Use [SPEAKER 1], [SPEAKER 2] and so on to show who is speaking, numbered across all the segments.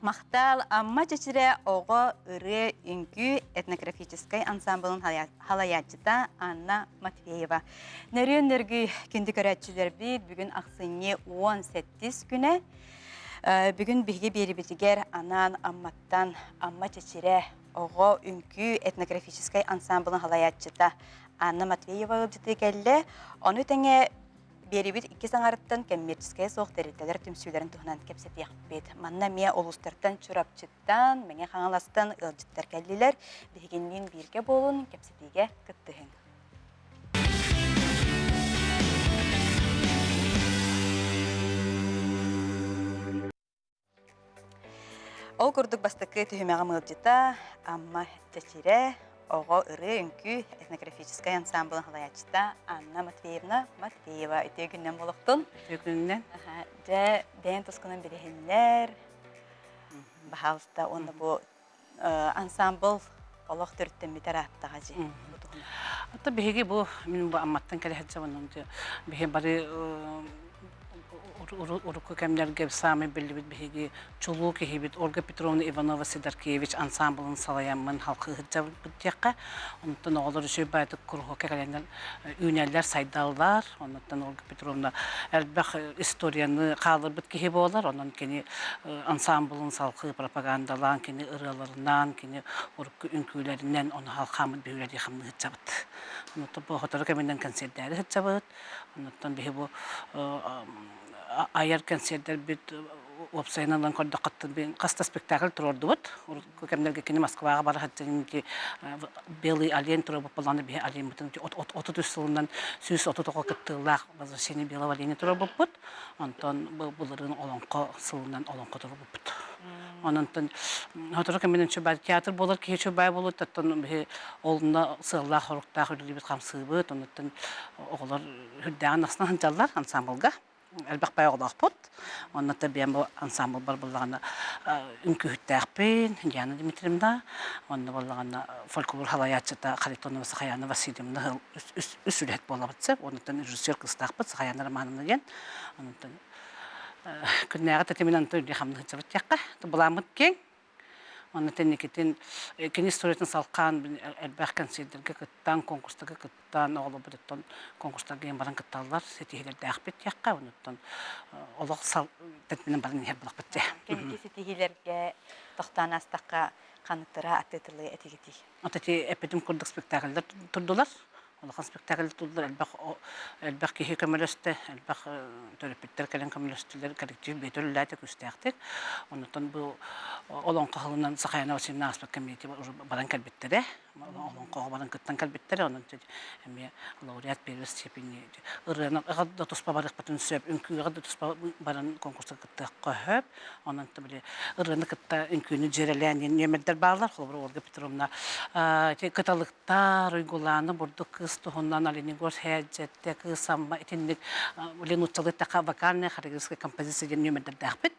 [SPEAKER 1] Махтал Амма чэчирэ оҕо ырыа үҥкүү этнографическай ансамблын халайааччыта Анна Матвеева. Нөрүөн нөргүй күндү көрөөччүлэрбит бүгүн ахсынньы 18 күнэ. Бүгүн биһиги биэрибитигэр анаан Амматтан Амма чэчирэ оҕо үҥкүү этнографическай ансамблын халайааччыта Анна Матвеева ыалдьытыы кэллэ. Ону тэҥэ Биэрибит иккис аҥарыттан кэммиэрчискэйэ суох тэрилтэлэр түмсүүлэрин туһунан кэпсэтиэхпит. Манна эмиэ улуустартан Чурапчыттан, Мэҥэ Хаҥаластан ыалдьыттар кэллилэр. Биһигинниин бииргэ буолун, кэпсэтиигэ кыттыһыҥ. Ол курдук бастакы түһүмэҕим ыалдьыта Амма Чэчирэ, оҕо ырыа-үҥкүү этнографическай ансамблын салайааччыта Анна Матвеевна Матвеева. Үтүө күнүнэн буолуохтун.
[SPEAKER 2] Үтүө күнүнэн.
[SPEAKER 1] Дьэ, бэйэҥ тускунан билиһиннэр. Баһаалыста уонна бу ансамбл олох төрүттэммитэ ырааттаҕа дии.
[SPEAKER 2] Ата биһиги бу мин бу Амматтан кэлэ сылдьабын биһи бары урукку кэмнэргэ саамай биллибит биһиги чулуу киһибит Ольга Петровна Иванова Сидоркевич ансамблын салайаммын халқы сылдьабыт диэххэ онтон оҕолор үчүгэй баайдык куруһуокка кэлэннэр үүнэллэр сайдаллар оннуттан Ольга Петровна элбэх историяны хаалларбыт киһи буолар. Онон кини ансамблын салгыы пропагандалаан, кини ырыаларынан, кини урукку үҥкүүлэринэн ону халхааммыт биһи үлэлии хамныы сылдьабыт. Онуттан бу сотору кэминэн кэнсиэрдээри сылдьабыт. Онуттан биһи бу айар кэнсиэрдэрбит уопсайынан ылан көрдөххө хас да спектакль туруордубут. Урукку кэмнэргэ кини Москваҕа бара сылдьан Белый олень туруорбут буоллаҕына биһи оленьбытын 33 сылынан 130 оҕо кыттыылаах Возвращение белого оленя туруорбуппут. Онтон былырыын олоҥхо сылынан олоҥхо туруорбуппут. Онон сотору кэминэн чубай театр буолар киһи чубай буолуут оттон биһи олунна сыаллаах-соруктаах үлэлиибит хамсыыбыт оннуттан оҕолор үрдээҕин ахсынан сылдьаллар ансамблга элбэх бай оҕолоохпут. Онно бэйэм бу ансамблбар буоллаҕына үҥкүүһүттээхпин Диана Дмитриевна, онно буоллаҕына фольклор салайааччыта Харитонова Сахаяна Васильевна үс үлэһит буолабыт сөп. Оннуттан режиссер кыыстаахпыт Сахаяна Романовна диэн. Оннуттан күннээҕи тэтиминэн онтон үлэ хамнаһы сылдьабыт диэххэ. Былааммыт киэҥ. Онно тэнникитин кини историятын салхаан элбэх кэнсиэрдэргэ кыттан, конкурстарга кыттан, оҕолорбутуттан конкурстарга иһин баран кытталлар, ситиһиилэрдээхпит диэххэ, онуттан олох сал тэтиминэн баран иһэр буолахпыт дии.
[SPEAKER 1] Кэнники ситиһиилэргэ тохтоон аастахха ханныктара атыы-тылы этигитий?
[SPEAKER 2] Вот эти эппитим курдук спектакльдар турдулар. Улахан спектакль турдулар, элбэх элбэх киһи көмөлөстө, элбэх төрөппүттэр кэлэн көмөлөстүлэр, коллектив бэйэтэ үлэлээтэ күүстээхтик. Оннуттан бу олоҥхо сылынан Сахаяна Васильевна ааспыт кэмиэти баран кэлбиттэрэ. Олоҥхоҕо баран кыттан кэлбиттэрэ, онон эмиэ лауреат первой степени ырыаны да туспа барыахпытын сөп, үҥкүүгэ да туспа баран конкурска кыттыахха сөп. Онон били ырыаны кытта үҥкүүнү дьүөрэлээн диэн нүөмэрдэр бааллар. Холобур, Ольга Петровна кыталыктар, Уйгулаана бурдук кыыс туһунан Оленегорск һээдьэттэ, кыыс Амма итинник били нууччалыы эттэххэ вокальная хореографическая композиция диэн нүөмэрдэрдээхпит.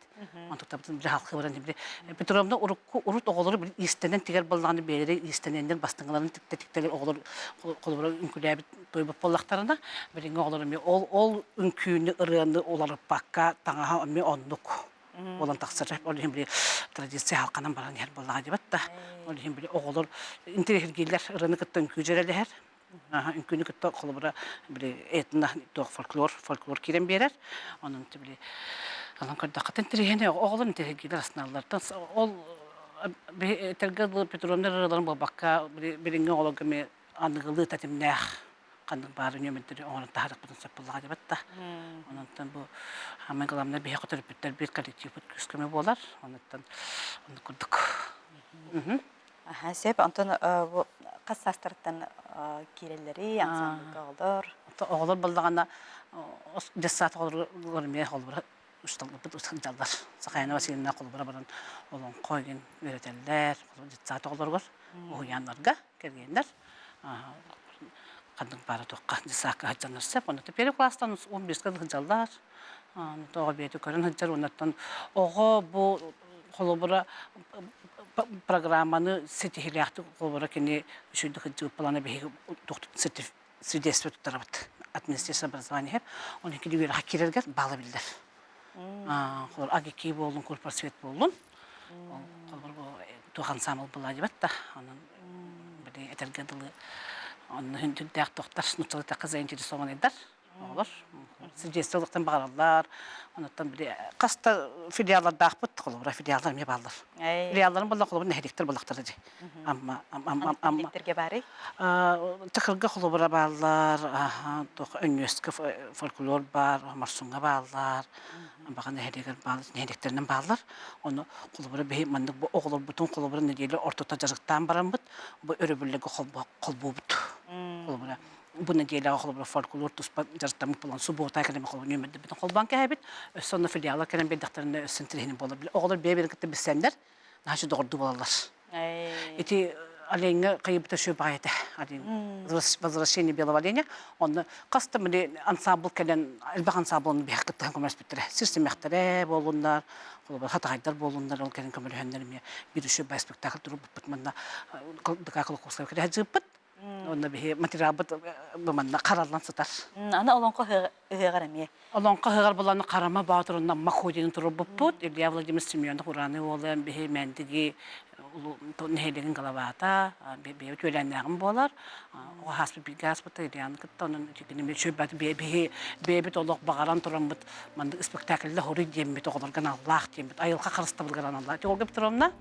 [SPEAKER 2] Онтуктабытын били халкы баран били Петровна урукку урут оҕолору били иистэнэн тигэр буоллаҕына бэйэлэрэ иистэнэннэр бастыҥаларын тиктэ тиктэлэр оҕолор холобура үҥкүүлээбит туойбут буоллахтарына билиҥҥи оҕолор эмиэ ол ол үҥкүүнү ырыаны уларыппакка таҥаһа эмиэ оннук буолан тахсар ол иһин били традиция халканан баран иһэр буоллаҕа диэбэт да ол иһин били оҕолор интэриэһиргииллэр ырыаны кытта үҥкүү дьүөрэлэһэр үҥкүүнү кытта холобура били этно туох фольклор фольклор киирэн биэрэр онон били онон көрдөххө интэриэһинэй оҕолор интэриэһиргииллэр астыналлар ол этэргэ дылы Петровна ырыаларын буолбакка билиҥҥи оҕолорго эмиэ аныгылыы тэтимнээх ханнык баар нүөмэрдэри оҥорон таһаарыахпытын сөп буоллаҕа диэбэт да. Онон бу самое главное биһиэхэ төрөппүттэрбит коллективпыт күүс-көмө буолар. Онуттан оннук курдук.
[SPEAKER 1] Аха, сөп. Онтон бу хас саастарыттан киирэллэрий, ансамблга оҕолор?
[SPEAKER 2] Оҕолор буоллаҕына детсад оҕолоругар эмиэ холобура усталларбыт сылдьаллар. Сахаяна Васильевна холобура баран олоҥхо игин үөрэтэллэр, детсад оҕолоругар, уһуйааннарга кэргэннэр ханнык баара туохха детсадка сылдьаннар сөп. Онно первый класстан 11 сылдьаллар. Тоҕо бэйэтэ көрөн сылдьар уоннаттан оҕо бу холобура программаны ситиһилээхтик холобура кини үчүгдүк сылдьыбыт плана биһиги свидетельство туттарабыт от Министерства образования он кини үөрэххэ киирэргэр баала биллэр. Холобура АГКИ буоллун, курпросвет буоллун. Ол холобур бу туох ансаамбыл буолла диэбэт да, онон били этэргэ дылы онно хүндүрдээх тохтар нууччалыы эттэххэ заинтересованныйдар оҕолор сидиэстэ олохтон баҕараллар. Онуттан били хас да филиаллардаахпыт, холобура филиаллар эмиэ бааллар. Филиалларын буолла холобур нэһилиэктэр буоллахтара дии. Амма Амма Амма
[SPEAKER 1] баарый?
[SPEAKER 2] Чакырга холобура бааллар, туох Өнньүөскэ фольклор баар, Морсуҥҥа бааллар, Баҕа нэһилиэгэр баал нэһилиэктэринэн бааллар. Ону холобура биһи маннык бу оҕолорбутун холобура нэдиэлэ ортото дьарыктаан бараммыт, бу өрөбүллэргэ холбуубут. Холобура бу нэдиэлэҕэ холобура фольклор туспа дьарыктаммыт буолан субуота кэлэн холобура нүөмэрдэрбитин холбоон кэһэбит. Өссө онно филиаллар кэлэн биэрдэхтэринэ өссө интэриэһинэй буолар. Оҕолор бэйэ-бэйэлэрин кытта билсэннэр наһаа доҕордуу буолаллар. Ити оленьҥа хайыбыта үчүгэй баҕайы этэ. Олень возвращение белого оленя. Онно хас да били ансаамбыл кэлэн элбэх ансаамбыл биһиэхэ кыттыһан көмөлөспүттэрэ. Сир симэхтэрэ буоллуннар, холобур хатаҕайдар буоллуннар, ол кэлин көмөлөһөннөр эмиэ биир үчүгэй спектакль туруорбуппут манна ДК Кулаковская кэлэ сылдьыбыппыт. Онно биһи материалбыт манна хараллан сытар.
[SPEAKER 1] Аны олоҥхо ыһыаҕар эмиэ.
[SPEAKER 2] Олоҥхо ыһыаҕар булан Харама Боотурунан Махудины туруорбуппут. Илья Владимирович Семенов Ураны уола биһи Мэндиги нэһилиэгин главата, бэйэбит үөлээннээҕим буолар. Оҕо ааспыт бииргэ ааспыта Ильяны кытта онон кинини үчүгэй биһи бэйэбит олох баҕаран тураммыт маннык спектакльлэ хоруй диэммит оҕолорго аналлаах диэммит айылҕа харыстабылыгар аналлаах. Ольга Петровна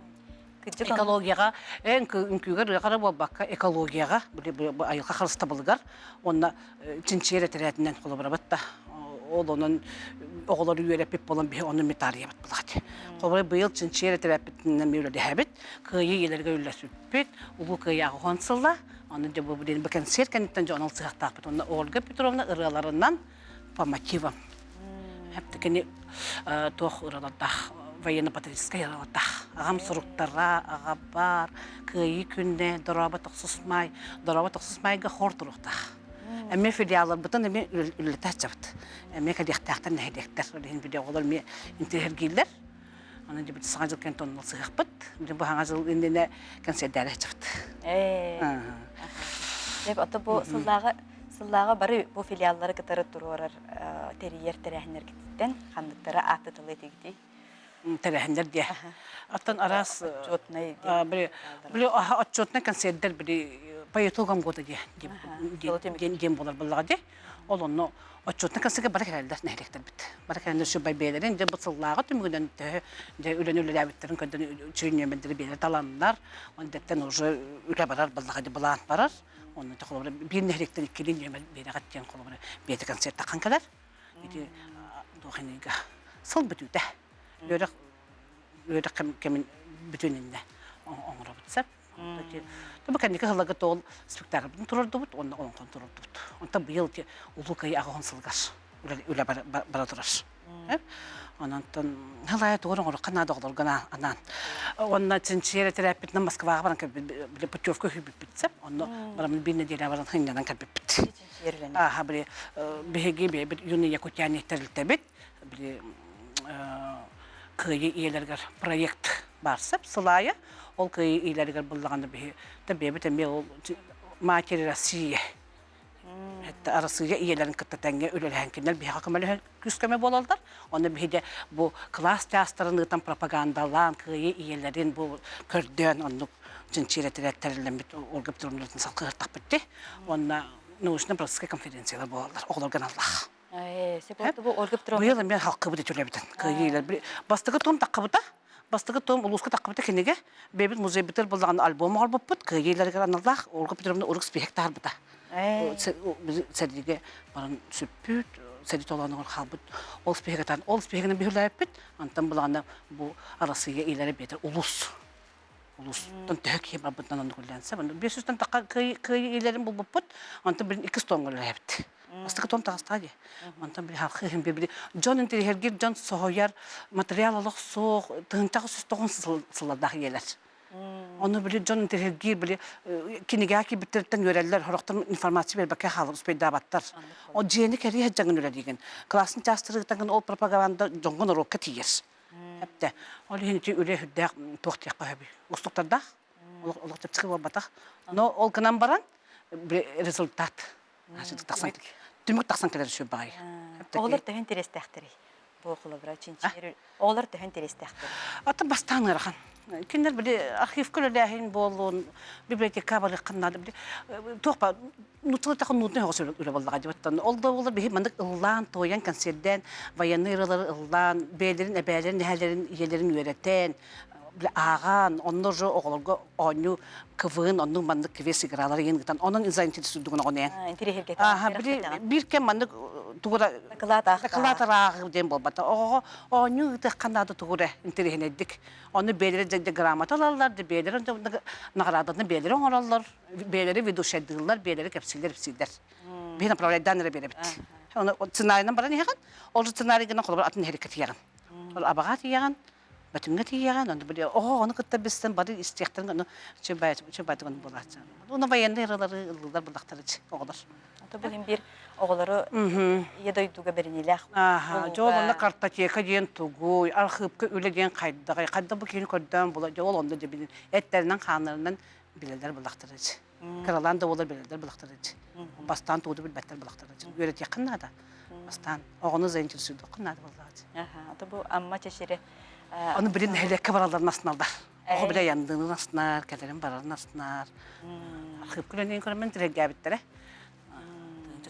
[SPEAKER 2] Экологияҕа үҥкүүгэ ырыаҕа эрэ буолбакка, экологияҕа, бу айылҕа харыстабылыгар уонна чинчийэр этэрээтинэн холобурабыт да ол онон оҕолору үөрэппит буолан биһи ону метарыйабыт булаат. Холобура быйыл чинчийэр этэрээппитинэн үлэлэһэбит, кыайыы ийэлэргэ үлэлэспиппит, Улуу Кыайыы аҕыс сыла, ону дьэ бу бу кэнсиэр кэнниттэн дьон ылсыахтаахпыт. Онно Ольга Петровна ырыаларынан по мотивам. Кини туох ыралардаах военно-патриотическай ыралардаах. Аҕам суруктара, аҕа бар, кыайыы күннэ, дорообо тохсус маай, дорообо тохсус маайга хор туруохтаах. Эмиэ филиалларбытын эмиэ үлэлэтэ сылдьабыт. Эмиэ кэлиэхтээхтэр нэһилиэктэр. Ол иһин били оҕолор эмиэ интэриэһиргииллэр. Аны дьэ саҥа дьыл кэнниттэн онно ылсыһыахпыт. Бу саҥа дьыл иннинэ кэнсиэрдээри сылдьабыт.
[SPEAKER 1] Ээ. Ото бу сыллааҕы сыллааҕы бары бу филиаллары кытары туруорар тэрийэр тэрээһиннэргититтэн ханныктара ааттатылыы этигитий?
[SPEAKER 2] Тэрээһиннэр диэ. Оттон араас
[SPEAKER 1] отчетнай
[SPEAKER 2] били били отчетнай концерттэр били по итогам года диэ диэн буолар буоллаҕа дии. Ол онно отчетнай концертка бары кэлэллэр нэһилиэктэрбит. Бары кэлэннэр сүбай бэйэлэрин дьэ бу сыллааҕы түмүгүнэн төһө дьэ үлэни үлэлээбиттэрин көрдөн үчүгэй нүөмэрдэри биэрэ таланнар, онтон уже үлэ барар буоллаҕа дии былаан барар. Онно холобура биир нэһилиэктэн иккилии нүөмэр биэрэҕит диэн холобура бэйэтэ концерт таххан кэлэр. Ити туох сыл бүтүүтэ. Үөрэх үөрэх кэмин бүтүн иннэ оҥоробут сөп. Бу кэнники сылларга тоол спектакльбытын турардыбыт уонна олоҥхон турардыбыт. Онтон быйыл ити Улуу Кыайыы аҕыһын сылыгар үлэ бара турар. Ононтон халаайа тугу оҥороххо наада оҕолорго анаан. Уонна чинчийэр этэрээппитинэн Москваҕа баран кэлбит путевка үһүйбүппүт сөп. Онно бараммыт биир нэдиэлэ баран сынньанан кэлбиппит. Ааха били биһиги бэйэбит юный якутяне тэрилтэбит били кыайыы ийэлэригэр проект баар сөп сылаайа. Ол кыайыы ийэлэригэр буллаҕына биһи бэйэбит эмиэ ол матери России Арассыыйа ийэлэрин кытта тэҥҥэ үлэлэһэн кинилэр биһиэхэ көмөлөһөн күүс-көмө буолаллар. Онно биһиги бу кылаас чаастарын ыытан пропагандалаан кыайыы ийэлэрин бу көрдөөн оннук чинчийэр тэриллэммит Ольга Петровналарын салгыһыртахпыт дии. Уонна научно-практическай конференциялар буолаллар оҕолорго аналлаах.
[SPEAKER 1] Ольга Петровна.
[SPEAKER 2] Быйыл эмиэ халкыбыт үтүлэбитин кыайыылар. Бастакы том таххыбыта Бастакы том улууска таххыбыта кинигэ. Бэйэбит музейбытыгар буллаҕына альбом оҥорбуппут. Кыайыыларыгар аналлаах Ольга Петровна урук спиһэк таһаарбыта. Сэриигэ баран сүппүт, сэрии толоонугар хаалбыт. Ол спиһэгэтэн ол спиһэгинэн биһилээппит. Антан булаҕына бу Арассыыйа иилэрэ биэтэр улуус улуустан төһө киһи барбытынан оннук үлэлээн сөп. 500-тэн тахха кыайыы иилэрин булбуппут. Онтон билин иккис тоҥҥо үлэлээбит. Бастакы том таҕыстаҕа дии. Онтон били халхы иһин били дьон интэриэһиргиир дьон соһуйар материал олох суох тыһыынчаҕа сүүс тоҕус сыллардаах ийэлэр. Ону били дьон интэриэһиргиир били кинигэҕэ киирбиттэриттэн үөрэллэр, сорохтор информация биэрбэккэ хаалар, успейдаабаттар. Ол дьиэни кэрийэ сылдьаҥҥын үлэлиигин. Классный чаастарыгытаҥҥын ол пропаганда дьоҥҥо норуокка тиийэр. Эптэ. Ол иһин ити үлэ сүрдээх туох диэххэ сөбүй? Уустуктардаах. Олох чэпчэки буолбатах. Но ол гынан баран результат тахсан түмүк тахсан кэлэр үчүгэй баҕайы.
[SPEAKER 1] Оҕолор төһө интэриэстээхтэрий? Бу холобура чинчийэр оҕолор төһө интэриэстээхтэр?
[SPEAKER 2] Ата бастаан ыарахан. Кинилэр били архивка үлэлээһин буоллун, библиотека барыаххын наада. Били туох ба нууччалыы тахан нуутун өҕөс үлэ буоллаҕа дии. Ол да буоллар биһи маннык ыллаан, туойан, концердээн, военный ырыалары ыллаан, бэйэлэрин эбээлэрин, эһээлэрин, ийэлэрин үөрэтэн, били ааҕан, онно уже оҕолорго оонньуу КВН, оннук маннык квест игралар иһин гытан, онон заинтересуйдугун оҕонуйан.
[SPEAKER 1] Интириэһиргэтэн.
[SPEAKER 2] Аха, били биир кэм маннык тугура
[SPEAKER 1] Дакылаат аахта.
[SPEAKER 2] Дакылаат ааҕыы диэн буолбата. Оҕоҕо оонньуу ыытыахха наада тугура интэриэһинэйдик. Ону бэйэлэрэ дьэ грамота ылаллар, бэйэлэрэ наҕарааданы бэйэлэрэ оҥороллор, бэйэлэрэ ведущайдыыллар, бэйэлэрэ кэпсииллэр ипсииллэр. Биһи направляйдаан эрэ биэрэбит. Ону сценарийынан баран иһэҕин, ол сценарийгынан холобур атын иһэриккэ тиийэҕин. Ол абаҕа тиийэҕин, Бөтүҥҥэ тиийэҕин, ону били оҕо ону кытта билсэн бары истиэхтэрин ону чөбай буолааччы. Уну военный ырыалары ыллыылар буллахтары оҕолор.
[SPEAKER 1] Ото билин биир оҕолору ийэ дойдуга бэриниилээх
[SPEAKER 2] Ааха, дьол онно картотека диэн тугуй, архыыпка үлэ диэн хайдаҕый, хайдах бу киһини көрдөөн була, дьол онно дьэ билин эттэринэн хааннарынан билэллэр буллахтары. Кыралаан да буолар билэллэр буллахтары. Бастаан тууду билбэттэр буллахтары. Үөрэтиэххин наада. Бастаан оҕону заинтересуйдуоххун наада буоллаҕа.
[SPEAKER 1] Аха, ото бу Амма чэчири
[SPEAKER 2] Аны билин нэһилиэккэ баралларын астыналлар. Оҕо билэ яндыынын астынар, кэлэрин барарын астынар. Архыыпка үлэлиин көрөммүн тирэргээбиттэрэ.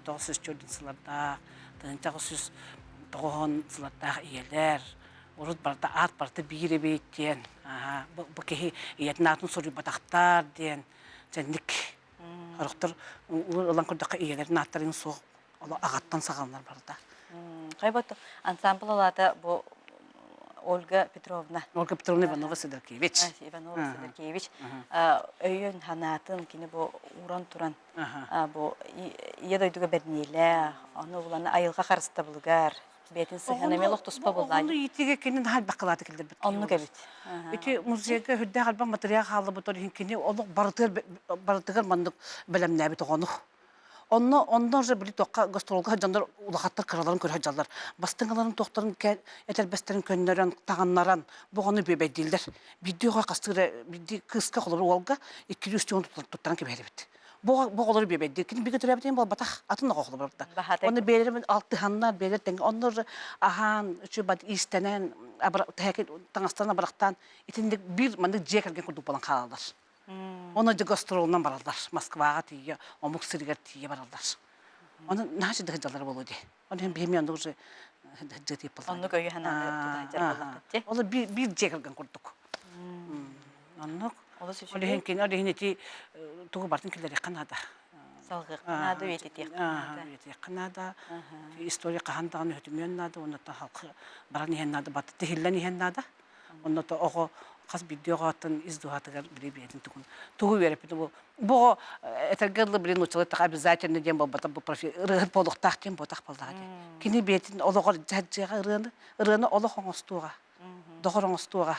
[SPEAKER 2] 1904 сыллардаах, 1990 сыллардаах ийэлэр, урут барыта аат барыта биир эбит диэн, бу киһи ийэтин аатын суруйбатахтар диэн дьэнник Орохтор ылан көрдөххө ийэлэрин ааттарын суох оло аҕаттан саҕаланар барыта.
[SPEAKER 1] Хайбат ансамбл алаата бу Ольга Петровна.
[SPEAKER 2] Ольга Петровна Иванова Сидоркевич.
[SPEAKER 1] Иванова Сидоркевич өйүн ханаатын кини бу уран туран бу ийэ дойдуга бэрниилээх, ону булан айылҕа харыстабылыгар бэйэтин сыһыана эмиэ олох туспа буоллаа.
[SPEAKER 2] Ону иитиигэ кини наһаа элбэх кылааты киллэрбит.
[SPEAKER 1] Оннук эбит.
[SPEAKER 2] Ити музейга үрдээх элбэх материал хааллыбыт ол иһин кини олох барытыгар барытыгар маннык бэлэмнээбит оҕону. Онно онно уже били туохха гастролга сылдьаннар улахаттар кыраларын көрө сылдьаллар. Бастыҥаларын туохтарын этэрбэстэрин көннөрөн, таҕыннаран бу оҕону бүөбэйдииллэр. Биирдии оҕо хастыыра биирдии кыыска холобур уолга иккилии үстүү туттаран кэбиһэр эбит. Бу бу оҕолору биэбэйдиир. Кини бигэ төрөөбүтүн буолбатах, атын оҕо холобурда. Онно бэйэлэрин алтыһаннар, бэйэлэр тэҥ онно аһаан, үчүгэй иистэнэн, таҥастарын абырахтаан итинник биир маннык дьиэ кэргэн курдук буолан хаалаллар. Онно дьэ гастролунан бараллар. Москваҕа тиийэ, омук сиригэр тиийэ бараллар. Ону наһаа сылдьаллар буолуо дии. Ол иһин биһи оннук уже дьиэ
[SPEAKER 1] Оннук өйү санааны тутааччар буоллаххыт дии.
[SPEAKER 2] Ол биир дьиэ кэргэн курдук. Оннук.
[SPEAKER 1] Олус
[SPEAKER 2] Ол иһин кини ол иһин ити тугу барытын киллэриэххэ наада.
[SPEAKER 1] Салгыахха наада, үйэтитиэххэ наада.
[SPEAKER 2] Үйэтиэххэ наада. История хаһан даҕаны өтүмүөн наада, уонна халқы баран иһэн наада, баты тиһиллэн иһэн наада. Онно то оҕо хас биирдии оҕоттон ис дууһатыгар били бэйэтин тугун тугу үөрэппит бу бу оҕо этэргэ дылы блин нууччалыы так обязательно диэн буолбатах бу профи ырыаһыт буолуохтаах диэн буотах буоллаҕа дии. Кини бэйэтин олоҕор дьадьыаҕа ырыаны ырыаны олох оҥостуоҕа доҕор оҥостуоҕа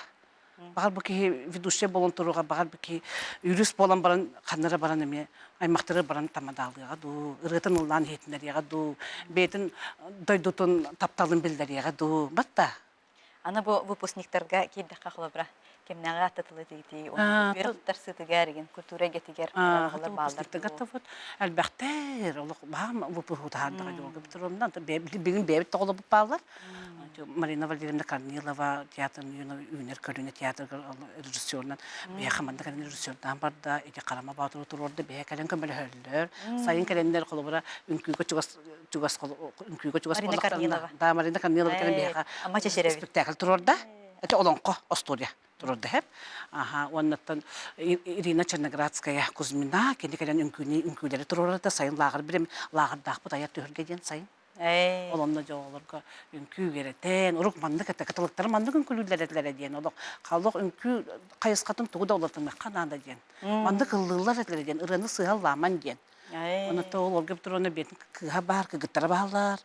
[SPEAKER 2] Баҕар бу киһи ведущай буолан туруоҕа, баҕар бу киһи юрист буолан баран ханна эрэ баран эмиэ аймахтары баран тамадаалыаҕа дуу, ырыатын ыллаан иһитиннэриэҕэ дуу, бэйэтин дойдутун тапталын биллэриэҕэ дуу. Батта
[SPEAKER 1] Аны бу выпускниктарга киирдэххэ холобура кэмнээҕи аттатылы тигитии үөрэх туттарсыытыгар игин культура эйгэтигэр оҕолор бааллар
[SPEAKER 2] вот элбэхтэр олох баам выпуск таһаардаҕа дьолго Петровна билин бэйэбит тоҕолобут бааллар Марина Валерьевна Корнилова театр үүнэр көлүнэ театрга режиссерунан биһиэхэ манна кэлэн режиссердаан барда ити Харама Боотуру туруорда биһиэхэ кэлэн көмөлөһөллөр сайын кэлэннэр холобура үҥкүүгэ чугас чугас үҥкүүгэ чугас
[SPEAKER 1] Марина Корнилова
[SPEAKER 2] да Марина Корнилова кэлэн биһиэхэ спектакль туруорда это олоҥхо остуоруйа туруорда хэп аха уоннаттан Ирина Черноградская Кузьмина кини кэлэн үҥкүүнү үҥкүүлэри туруорда сайын лааҕыр билим лааҕырдаахпыт айар түһүлгэ диэн сайын Ол онно дьэ оҕолорго үҥкүү үөрэтэн, урук маннык этэ, каталыктары маннык үҥкүүлүүллэр этилэрэ диэн, олох халлох үҥкүү хайысхатын тугу да уларытымыахха наада диэн. Маннык ыллыыллар этилэрэ диэн, ырыаны сыыһа ыллааман диэн. Онно ол Ольга Петровна бэйэтин кыыһа баар, кыргыттара бааллар.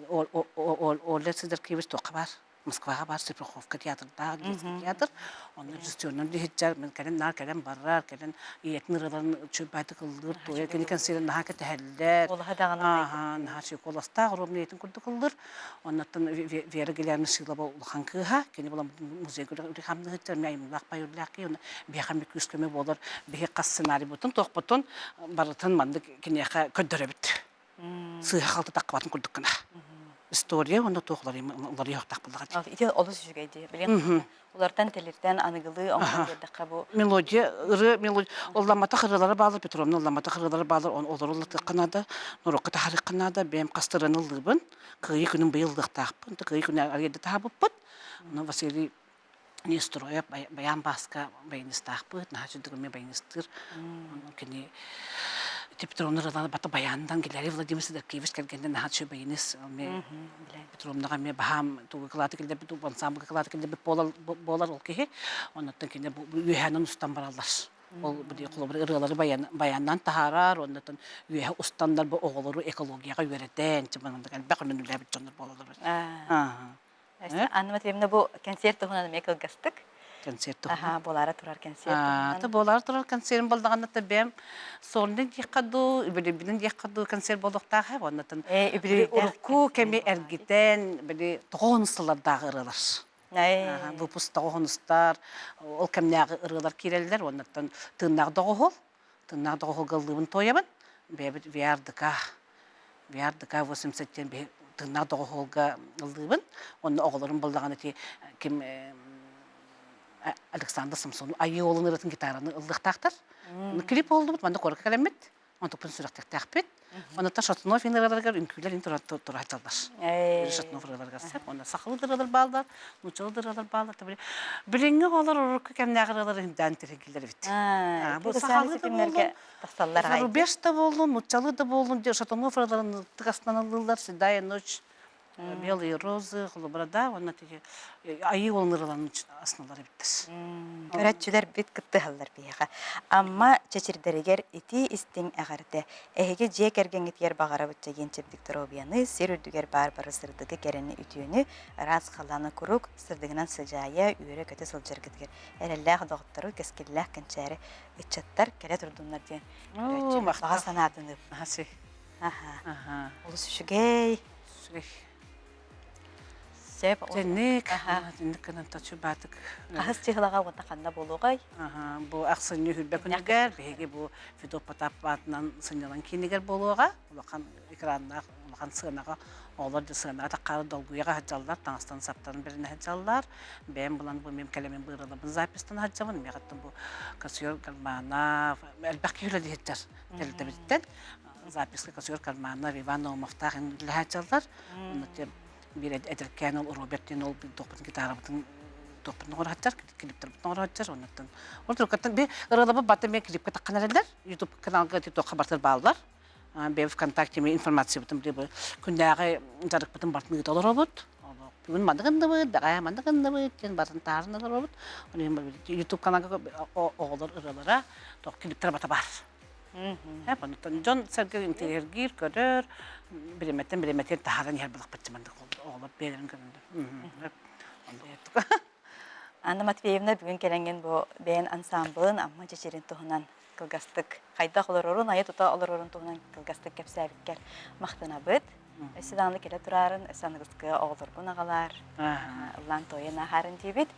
[SPEAKER 2] Оля Сидоркевич туохха баар? Москваҕа баар Стрельховка театрдаах детский театр. Онно режиссерунан иһитчэр, мин кэлэн наар кэлэн барар, кэлэн ийэтин ырыаларын үчүгэйдик ыллыыр, туойар, кини концерын наһаа кэтэһэллэр.
[SPEAKER 1] Куолаһа даҕаны
[SPEAKER 2] Ааһа, наһаа үчүгэй куоластаах, ровно ийэтин курдук ыллыыр. Оннуттан Вера Геляновна Шилова улахан кыыһа, кини буолан музейга үлэ хамныһыттар, эмиэ айымньылаах байырлаах киһи, онно биһиэхэ эмиэ күүс-көмө буолар, биһи хас сценарийбытын, туохпутун барытын маннык киниэхэ көрдөрөбүт. Сыыһа-халты таххыбатын курдук гына. История уонна туох уларыйыахтаах буоллаҕа дии.
[SPEAKER 1] Ити олус үчүгэй дии. Билигин улартан тэлиртэн аныгылыы оҥорон биэрдэххэ бу
[SPEAKER 2] Мелодия, ырыа, мелодия. Ылламматах ырыалара баалар, Петровна ылламматах ырыалара баалар, олору ыллатыахха наада, норуокка таһаарыахха наада. Бэйэм хастарыаны ыллыыбын. Кыайыы күнүн быйыл ыллыахтаахпын. Кыайыы күнү арыйда таһаабыппыт. Ону Василий Нестроев Баян Бааска баянистаахпыт, наһаа үчүгэй эмиэ баянистыыр. Кини Петровна ырыалары бата баянынан Гилярий Владимир Сидоркевич кэргэнэ наһаа үчүгэй баянист. Эмиэ Петровнаҕа эмиэ баһаам тугу кылааты киллэрбит, ансамблга кылааты киллэрбит буолар ол киһи. Оннуттан кини үөһээнэн устан бараллар. Ол холобур ырыалары баяннаан таһаарар, оннуттан үөһэ устаннар бу оҕолору экологияҕа үөрэтэн, элбэх үлэни үлээбит дьоннор буолаллар.
[SPEAKER 1] Анна Матвеевна бу концерт туһунан эмиэ кылгастык.
[SPEAKER 2] Концерт туһунан.
[SPEAKER 1] Аха, буолаары турар концерт туһунан.
[SPEAKER 2] Буолаары турар концерт болдаҕына бэм сольный диэххэ дуу, үбүлүйбүнэн диэххэ дуу концерт буолуохтаах ээ. Оннотон урукку кэми эргитэн, били тоҕоон сыллардаах ырыалар. Выпуск тоҕоһунустар, ол кэмнээҕи ырыалар киирэллэр. Оннуттан тыыннаах доҕоһул, тыыннаах доҕоһулга ыллыыбын туойабын. Бэйэбит VR-ДК VR-ДК 80 диэн биһи тыыннаах доҕоһуолга ыллыыбын. Онно оҕолорум буллаҕына ити ким Александр Самсонов Айыы уолун ырыатын гитараны ыллыахтаахтар. Клип оһоллубут, манна куоракка кэлэммит. Онтукпун сүрэхтиэхтээхпит. Онуттан Шатунов ырыаларыгар үҥкүүлэр ин турааччаллар. Шатунов ырыаларыгар сеп. Онно сахалыы да ырыалар бааллар, нууччалыы да ырыалар бааллар. Билиҥҥи оҕолор урукку кэмнээҕи ырыалары үрдээн тиргиллэр эбит.
[SPEAKER 1] Бу сахалыы да буоллун, тахсаллар
[SPEAKER 2] зарубеж да буоллун, нууччалыы да буоллун, Шатунов ырыаларын ытык астынан ыллыыллар, Седая ночь, Белые розы, холобура да, уонна айыы уолун ырыаларын асналар эбиттэр.
[SPEAKER 1] Көрөөччүлэр бит кыттыһаллар биһиэхэ. Амма чэчирдэригэр итии истиҥ эҕэрдэ. Эһиги дьиэ кэргэҥҥитигэр баҕарабыт чэгиэн чэбдик доруобуйаны, сир үрдүгэр баар бары сырдыгы, кэрэни, үтүөнү, ыраас халлааны куруук сырдыгынан сыдьаайа, үөрэ-көтө сылдьаргытыгар эрэллээх доҕоттору, кэскиллээх кэнчээри ыччаттар кэлэ турдуннар диэн көрөөччүлэр баҕа санаатын Аха. Олус үчүгэй.
[SPEAKER 2] Үчүгэй.
[SPEAKER 1] Сөп.
[SPEAKER 2] Тэнник, тэнник гынан точу баатык.
[SPEAKER 1] Хаһыс чыһылаҕа уонна ханна буолуоҕай?
[SPEAKER 2] Аха, бу ахсынньы хүрбэ күнүгэр биһиги бу Федот Потап аатынан сынньалаҥ киинигэр буолуоҕа. Улахан экраннаах, улахан сыанаҕа оҕолор да сыанаҕа таххаары долгуйаҕа сылдьаллар, таҥастан-саптан бэринэ сылдьаллар. Бэйэм булан бу мин кэлэмин быыралабын запистан сылдьабын. Миэхэттэн бу Косьер Карманов элбэх киһи үлэлиһиттэр тэрилтэбититтэн записка Косьер Карманов, Иван Наумовтаах үлэлэһээччилэр. Онно биир эдэркээн ол Роберт диэн ол туохпутун гитарабытын туохпутун оҥорооччар, клиптэрбитин оҥорооччар. Оннуттан ол туруккаттан би ырыалабыт бата мен клипкэ таххан эрэллэр. YouTube каналга туохха бартыр бааллар. Бэйэ ВКонтакте информациябытын били күннээҕи дьарыкпытын бартын ыыта олоробут. Бүгүн маннык гынныбыт, бэҕэһээ маннык гынныбыт диэн барын таарын олоробут. Оны YouTube каналга оҕолор ырыалара, туох клиптэр бата бар. Онтон дьон сэргэ интэриэһиргиир, көрөр, биримэттэн биримэтигэр таһааран иһэр былахпыт маннык оҕолор бэйэлэрин көрөндөр.
[SPEAKER 1] Анна Матвеевна бүгүн кэлэҥҥин бу бэйэн ансамблын Амма чэчирин туһунан кылгастык хайдах олорорун, айа тута олорорун туһунан кылгастык кэпсээбиккэр махтанабыт. Өссө даҕаны кэлэ тураарын, өссө аныгыскы оҕолоргун аҕалаар, ыллаан туойан ааһаарын диибит.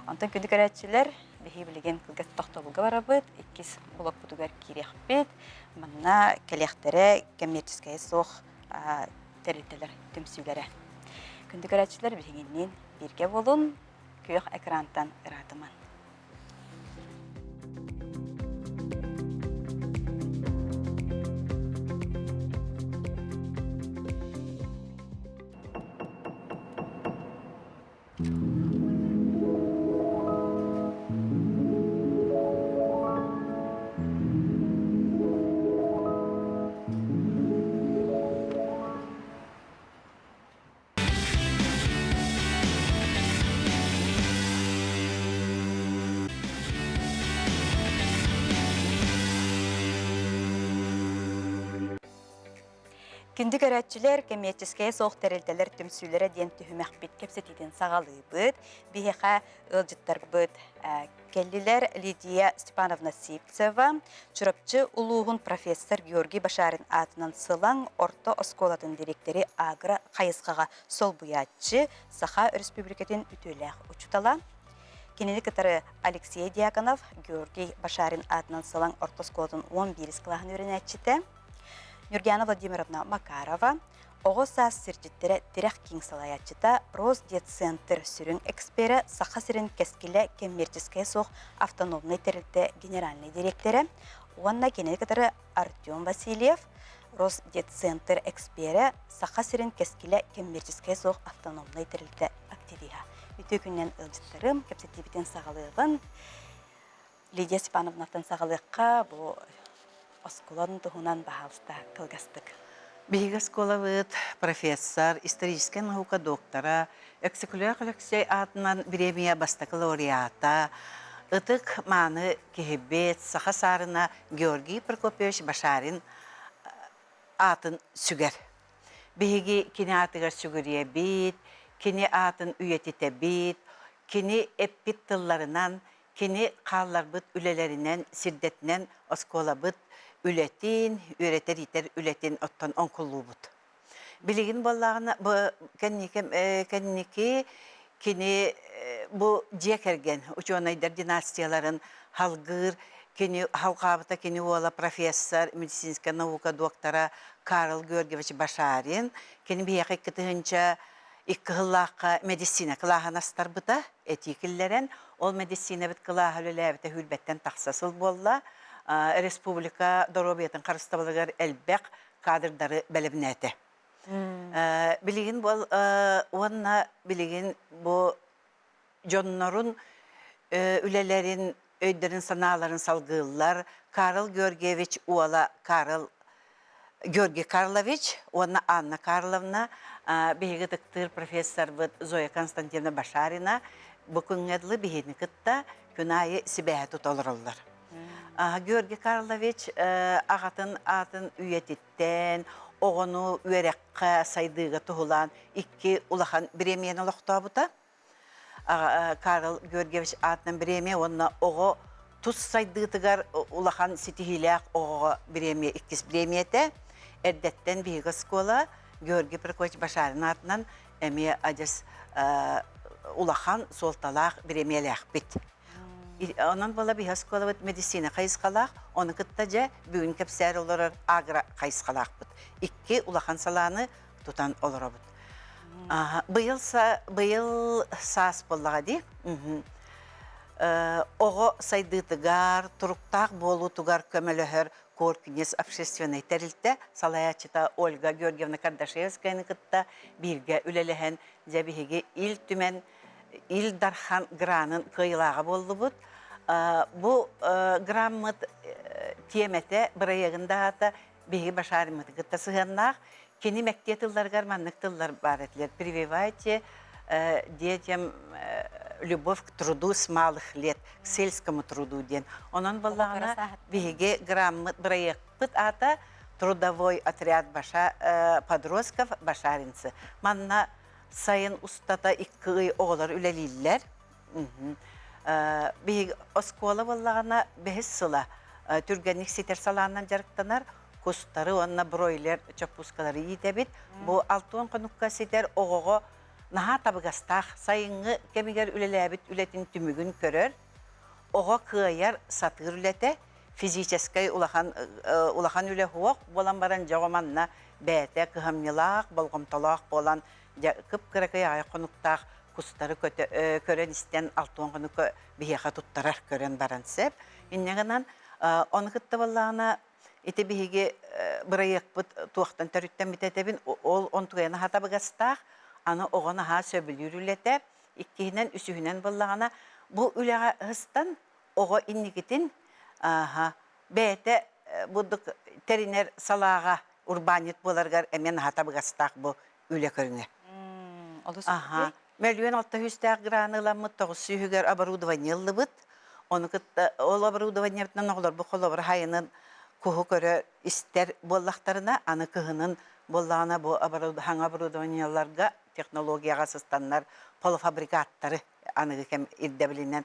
[SPEAKER 1] Онтон күндү көрөөччүлэр, биһиги билигин кылгас тохтобулга барабыт, иккис блокпутугар киириэхпит. Манна кэлиэхтэрэ коммерческайа суох тэрилтэлэр түмсүүлэрэ. Күндү көрөөччүлэр, биһигинниин бииргэ буолун, күөх экрантан ыраатыман. Күндү көрөөччүлэр, кэмиэрчэскэйэ суох тэрилтэлэр түмсүүлэрэ диэн түһүмэхпит кэпсэтиитин саҕалыыбыт. Биһиэхэ ыалдьыттарбыт кэллилэр Лидия Степановна Сивцева, Чурапчы улууһун профессор Георгий Башарин аатынан Сылаҥ орто оскуолатын дириэктэри агро хайысхаҕа солбуйааччы, Саха Өрөспүүбүлүкэтин үтүөлээх учуутала. Кинини кытары Алексей Дьяконов, Георгий Башарин аатынан Сылаҥ орто оскуолатын 11 кылааһын үөрэнээччитэ, Нюргиана Владимировна Макарова, Оҕо саас сирдьиттэрэ тирэх киин салайааччыта, Росдетцентр сүрүн эксперэ, Саха сирин кэскилэ кэммиэрчэскэйэ суох автономнай тэрилтэ генеральнай дириэктэрэ уонна кинини кытары Артем Васильев, Росдетцентр эксперэ, Саха сирин кэскилэ кэммиэрчэскэйэ суох автономнай тэрилтэ активиһа. Үтүө күнүнэн ыалдьыттарым, кэпсэтиибитин саҕалыаҕын. Лидия Степановнаттан саҕалыахха, бу оскуолан туһунан баһаалыста кылгастык.
[SPEAKER 3] Биһиги оскуолабыт профессор, историческай наука доктора Өксөкүлээх Өлөксөй аатынан бириэмийэ бастакы лауреата, ытык мааны киһибит, саха саарына Георгий Прокопьевич Башарин аатын сүгэр. Биһиги кини аатыгар сүгүрүйэбит, кини аатын үйэтитэбит, кини эппит тылларынан, кини хаалларбыт үлэлэринэн, сирдэтинэн оскуолабыт үлэтин, үөрэтэр-иитэр үлэтин оттон оҥкуллуубут. Билигин буоллаҕына, бу кэнники, кэнники кини бу дьиэ кэргэн учуонайдар династияларын халгыыр, кини халҕаабыта кини уола профессор, медицинскэй наука доктора Карл Георгиевич Башарин. Кини биһиэхэ 2002 сыллаахха медицина кылааһын астарбыта, этии киллэрэн, ол медицинэбит кылааһа үлэлээбитэ сүүрбэттэн тахса сыл буолла. Республика доруобуйатын харыстабылыгар элбэх кадрдары бэлэмнээтэ. Билигин бол уонна билигин бу дьоннорун үлэлэрин, өйдөрүн-санааларын салгыыллар. Карл Георгиевич уола Карл Георгий Карлович уонна Анна Карловна биһиги ытыктыыр профессорбыт Зоя Константиновна Башарина бу күҥҥэ дылы биһигини кытта күн аайы сибээһи тута олороллор. Георгий Карлович аҕатын аатын үйэтиттэн, оҕону үөрэххэ, сайдыыга туһулаан икки улахан бириэмийэни олохтообута. Карл Георгиевич аатынан бириэмийэ уонна оҕо тус сайдыытыгар улахан ситиһиилээх оҕоҕо бириэмийэ иккис бириэмийэтэ. Эрдэттэн биһиги оскуола Георгий Прокопьевич Башарин аатынан эмиэ адьас улахан суолталаах бириэмийэлээхпит. Онон буола биһи оскуолабыт медицина хайысхалаах, ону кытта дьэ бүгүн кэпсээр олорор агро хайысхалаахпыт. Икки улахан салааны тутан олоробут. Быйыл, быйыл саас буоллаҕа дии. Оҕо сайдыытыгар, туруктаах буолуутугар көмөлөһөр Коркинец общественнай тэрилтэ салайааччыта Ольга Георгиевна Кардашевскаяны кытта бииргэ үлэлэһэн, дьэ биһиги Ил Түмэн Ил Дархан гранын кыайыылааҕа буоллубут. Бу граммыт тиэмэтэ, бырайыагын даата биһиги Башариммыты кытта сыһыаннаах. Кини мэктиэ тылларыгар маннык тыллар баар этилэр. Прививайте детям любовь к труду с малых лет, к сельскому труду диэн. Онон буоллаҕына биһиги граммыт бырайыакпыт аата трудовой отряд Баша, подростков Башаринцы. Манна сайын устата икки ый оҕолор үлэлииллэр. Биһиги оскуола буоллаҕына бэһис сыла түргэнник ситэр салаанан дьарыктанар кустары уонна бройлер чоппуускалары иитэбит. Бу 60 хонукка ситэр оҕоҕо наһаа табыгастаах сайыҥҥы кэмигэр үлэлээбит үлэтин түмүгүн көрөр, оҕо кыайар, сатыыр үлэтэ, физическэй улахан улахан үлэ суох буолан баран дьэ оҕо манна бэйэтэ кыһамньылаах, болҕомтолоох буолан дьэ кып-кыракый аҕай хонуктаах кустары көрөн-истэн 60 хонукка биһиэхэ туттарар көрөн баран сөп. Инньэ гынан ону кытта буоллаҕына ити биһиги бырайыакпыт туохтан төрүттэммитэ этэбин ол онтугайа наһаа табыгастаах аны оҕо наһаа сөбүлүүр үлэтэ иккиһинэн үсүһүнэн буоллаҕына бу үлэҕэ ыһыстан оҕо инникитин бэйэтэ бурдук тэринэр салааҕа урбаанньыт буоларыгар эмиэ наһаа табыгастаах бу үлэ көрүҥэ.
[SPEAKER 1] Олус
[SPEAKER 3] Аха. 1 600 000-тээх граны ыламмыт 900-үгэр оборудование ыллыбыт. Ону кытта ол оборудованиебытынан оҕолорбут холобур хайынын куһу көрө истэр буоллахтарына, аны кыһынын буоллаҕына бу хаҥа оборудованиеларга технологияҕа сыстаннар полуфабрикаттары аныгы кэм ирдэбилинэн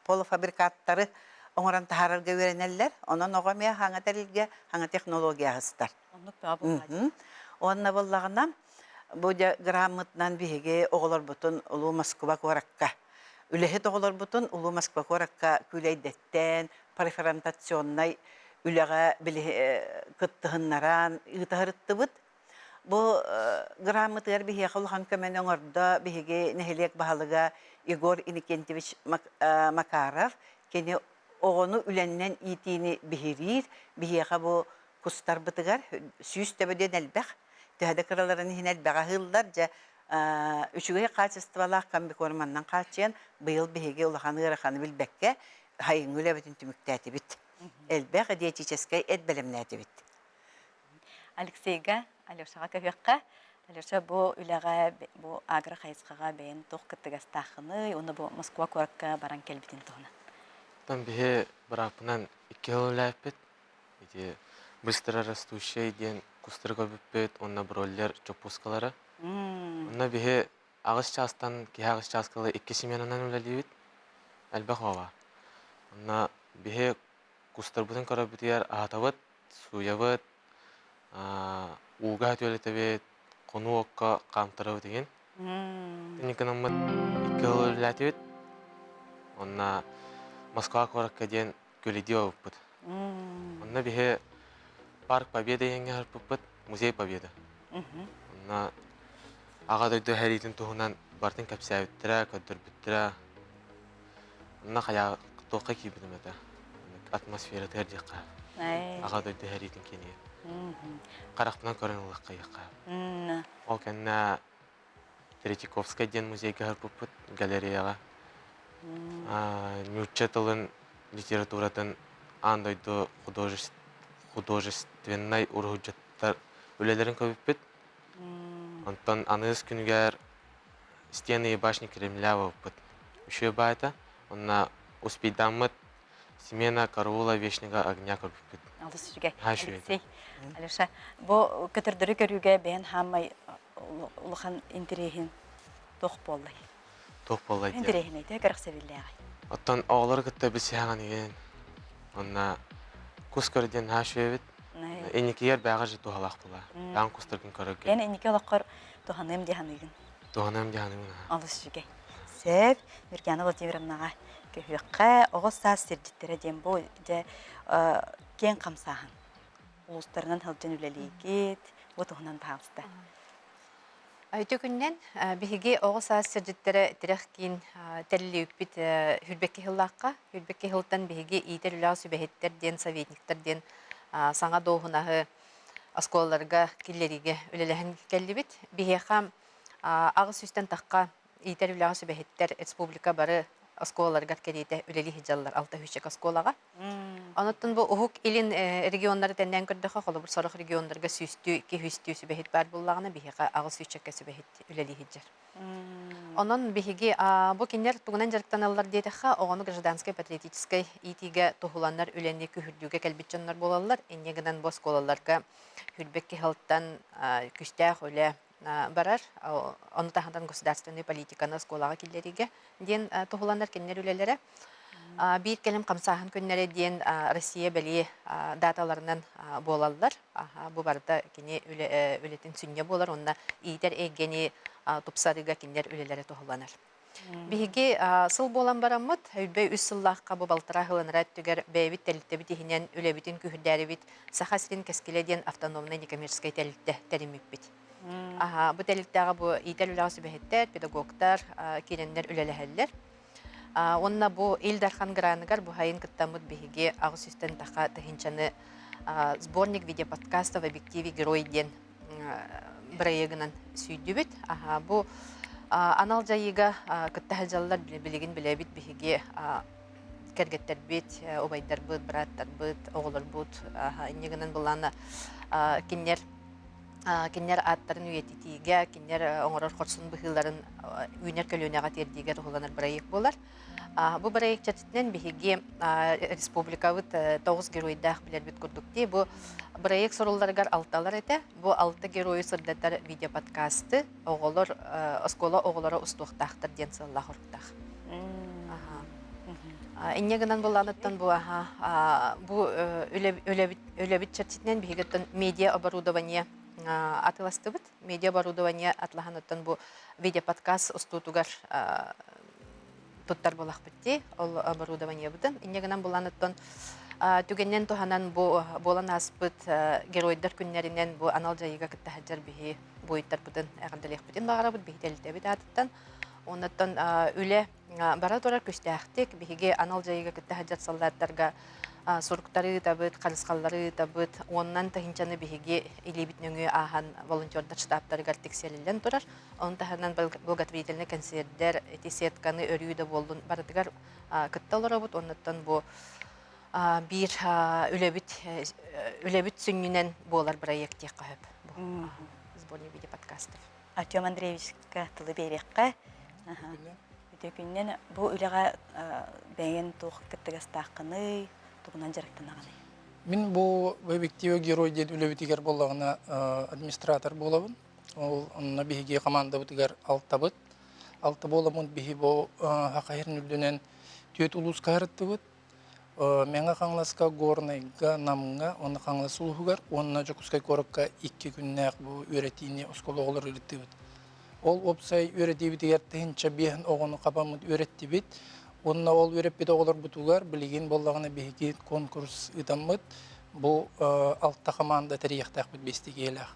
[SPEAKER 3] полуфабрикаттары оҥорон таһаарарга үөрэнэллэр. Онон оҕо эмиэ хаҥа тэрилгэ, хаҥа технология аһыстар.
[SPEAKER 1] Оннук бөҕө буоллаҕа.
[SPEAKER 3] Уонна буоллаҕына, бу дьэ граммытынан биһиги оҕолорбутун Улуу Москва куоракка, үлэһит оҕолорбутун Улуу Москва куоракка күүлэйдэттэн, префронтационнай үлэҕэ кыттыһыннаран ыытаһырыттыбыт. Бу грамотыгар биһиэхэ улахан көмөнү оҥордо биһиги нэһилиэк баһылыга Егор Иннокентьевич Макаров. Кини оҕону үлэннэн иитиини биһириир. Биһиэхэ бу кустарбытыгар 100 төбө диэн элбэх. Төһө да кыраларын иһин элбэҕи аһыыллар. Дьэ, үчүгэй хаачыстыбалаах комбикорманнан хааччыйан, быйыл биһиги улахан ыараханы билбэккэ, сайыҥҥы үлэбитин түмүктээтибит. Элбэх диетическэй эт бэлэмнээтибит.
[SPEAKER 1] Алексейга, Алешаҕа көһүөххэ. Алеша, бу үлэҕэ, бу агро хайысхаҕа бэйэн туох кыттыгастааххыный уонна бу Москва куоракка баран кэлбитин туһунан?
[SPEAKER 4] Оттон биһи бырааппынан икки сыл үлэлээппит. Ити быстро растущий диэн кустары көрбүппүт уонна бройлер чоппуускалары. Онно биһи аҕыс чаастан киһи аҕыс чааскалы икки сменанан үлэлиибит. Элбэх оҕо. Онно биһи кустарбытын көрөрбүтүгэр аһатабыт, сууйабыт, ууга түөлэтэбит, хонуу окко хаамтарабыт игин. Итинник гынаммыт икки сыл үлэлээтибит. Онно Москва куоракка диэн көлүдүө ылбыппыт. Онно биһи Парк Победы диэҥҥэ сырпыппыт, Музей Победы. Онно Аҕа дойду сэриитин туһунан барытын кэпсээбиттэрэ, көрдөрбүттэрэ. Онно хайа туохха киирбитим этэ. Атмосфератыгар диэххэ. Аҕа дойду сэриитин киинигэр. Харахпынан көрөн ыллахха диэххэ. Ол кэннэ Третьяковскай диэн музейга сырпыппыт галереяҕа. Нуучча тылын литературатын аан дойду художественнай уруһуйдьуттар үлэлэрин көрбүппүт. Онтон аныгыс күнүгэр Стены и башни Кремля буолбуппут. Үчүгэй баайта. Онно успейдаммыт Смена караула вечного огня көрбүппүт.
[SPEAKER 1] Алыс үчүгэй.
[SPEAKER 4] Наһаа үчүгэй.
[SPEAKER 1] Алексей, Алеша, бу көтөрдөрү көрүүгэ бэйэн хаамай улахан интэриэһин туох буоллай?
[SPEAKER 4] Туох буоллай диэн.
[SPEAKER 1] Интэриэһинэй, төһө кэрэхсэбиллээҕий?
[SPEAKER 4] Оттон оҕолору кытта билсиһэҕин игин. Онно кус көр диэн наһаа үчүгэй эбит. Инникигэр бээҕэ же туһалаах буолар. Бэҕэн кустаргын көрөргө.
[SPEAKER 1] Эн инники олоххор туһаныам дии саныыгын.
[SPEAKER 4] Туһаныам дии саныыбын аха.
[SPEAKER 1] Олус үчүгэй. Сөп. Нюргиана Владимировнаҕа көһүөххэ. Оҕо саас сирдьиттэрэ диэн бу дьэ киэҥ хамсааһын. Улуустарынан сылдьан үлэлиигит. Бу туһунан баһаалыста.
[SPEAKER 5] Үтүө күнүнэн биһиги оҕо саас сирдьиттэрэ тирэх киин тэриллибиппит Хүрбэкки сыллаахха. Хүрбэкки сылтан биһиги иитэр үлэҕэ сүбэһиттэр диэн советниктар диэн саҥа дуоһунаһы оскуолаларга киллэриигэ үлэлэһэн кэллибит. Биһиэхэ 800-тэн тахха иитэр үлэҕэ сүбэһиттэр республика бары оскуолаларыгар кэриэтэ үлэлии сылдьаллар алта сүүсчэкэ оскуолаҕа. Онуттан бу Уһук Илин регионнары тэннээн көрдөххө, холобур, сорох регионнарга сүүстүү, икки сүүстүү сүбэһит баар буоллаҕына, биһиэхэ аҕыс сүүсчэкэ сүбэһит үлэлии сылдьар. Онон биһиги бу кинилэр тугунан дьарыктаналлар диэтэххэ, оҕону гражданскай патриотическай иитиигэ туһуланар үлэни күһүрдүүгэ кэлбит дьоннор буолаллар. Инньэ гынан бу оскуолаларга хүрбэк киһилтан күстээх үлэ барар. Ону таһынан государственнай политиканы оскуолаҕа киллэриигэ диэн туһуланар кинилэр үлэлэрэ. Биир кэлим хамсааһын күннэрэ диэн Россия бэлиэ даталарынан буолаллар. Бу барыта кини үлэтин сүнньэ буолар уонна иитэр эйгэни тупсарыыга кинилэр үлэлэрэ туһуланар. Биһиги сыл буолан бараммыт, өйбөй үс сыллаахха бу балтараа сылынара өттүгэр бэйэбит тэрилтэбит иһинэн үлэбитин күһүрдээрибит Саха сирин кэскилэ диэн автономнай некоммерческай тэрилтэ тэриммиппит. Бу тэрилтэҕэ бу иитэр үлэҕэ сүбэһиттэр, педагогтар киирэннэр үлэлэһэллэр. Уонна бу Ил Дархан граныгар бу сайын кыттаммыт биһиги 800-тэн таха тыһыынчаны сборник видеоподкастов объективе герой диэн бырайыагынан сүүйдүбүт. Бу анал дьайыыга кытта сылдьаллар билигин билэбит биһиги кэргэттэрбит, убайдарбыт, бырааттарбыт, оҕолорбут инньэ гынан былаана кинилэр кинилэр ааттарын үйэтитиигэ, кинилэр оҥорор хорсун быһыыларын үүнэр көлүөнэҕэ тиэрдиигэ туһуланар бырайыак буолар. Бу бырайыак чэрчитинэн биһиги республикабыт тоҕус геройдаах билэрбит курдук дии. Бу бырайыак сурулларыгар алталар этэ. Бу алта геройу сырдатар видеоподкасты оҕолор оскуола оҕолоро устуохтаахтар диэн сыаллаах оруктаах. Инньэ гынан былааныттан бу бу үлэбит үлэбит чэрчитинэн биһиги медиа оборудование атыластыбыт. Медиа оборудование атлаһаныттан бу видеоподкаст устуутугар туттар буолахпыт дии ол оборудованиебытын. Инньэ гынан буланыттан Түгэнинэн туһанан бу буолан ааспыт геройдар күннэринэн бу анал дьайыыга кытта сылдьар биһи буойуттарбытын эҕэрдэлиэхпитин баҕарабыт биһи тэрилтэбит аатыттан. Оннуттан үлэ бара турар күстээхтик биһиги анал дьайыыга кытта сылдьар саллааттарга суруктары ыытабыт, харысхаллары ыытабыт. Уонунан тыһыынчаны биһиги илиибит нөҥүө ааһан волонтердар штабтарыгар тиксэриллэн турар. Ону таһынан благотворительнай кэнсиэрдэр, ити сетканы өрүү да буоллун барытыгар кытта олоробут. Оннуттан бу биир үлэбит үлэбит сүнньүнэн буолар проект диэххэ сөп. Бу сборник виде подкастов.
[SPEAKER 1] Артем Андреевичка тылы биэриэххэ. Үтүө күнүнэн бу үлэҕэ бэйэн туох кыттыгастааххыный, тугунан дьарыктанаҕыный?
[SPEAKER 6] Мин бу объектива герой диэн үлэбитигэр буоллаҕына администратор буолабын. Ол онно биһиги командабытыгар алтабыт. Алта буоламмыт биһи бу Хахайырын үрдүнэн түөрт улууска сырыттыбыт. Мэҥэ Хаҥаласка, Горнайга, Намҥа уонна Хаҥалас улууһугар уонна Дьокуускай куоракка икки күннээх бу үөрэтиини оскуола оҕолоро ыыттыбыт. Ол уопсай үөрэтиибитигэр 1005 оҕону хабаммыт үөрэттибит. Уонна ол үөрэппит оҕолорбутугар билигин буоллаҕына биһиги конкурс ыытаммыт бу алта хамаанда тэрийиэхтээхпит биэстигиэлээх.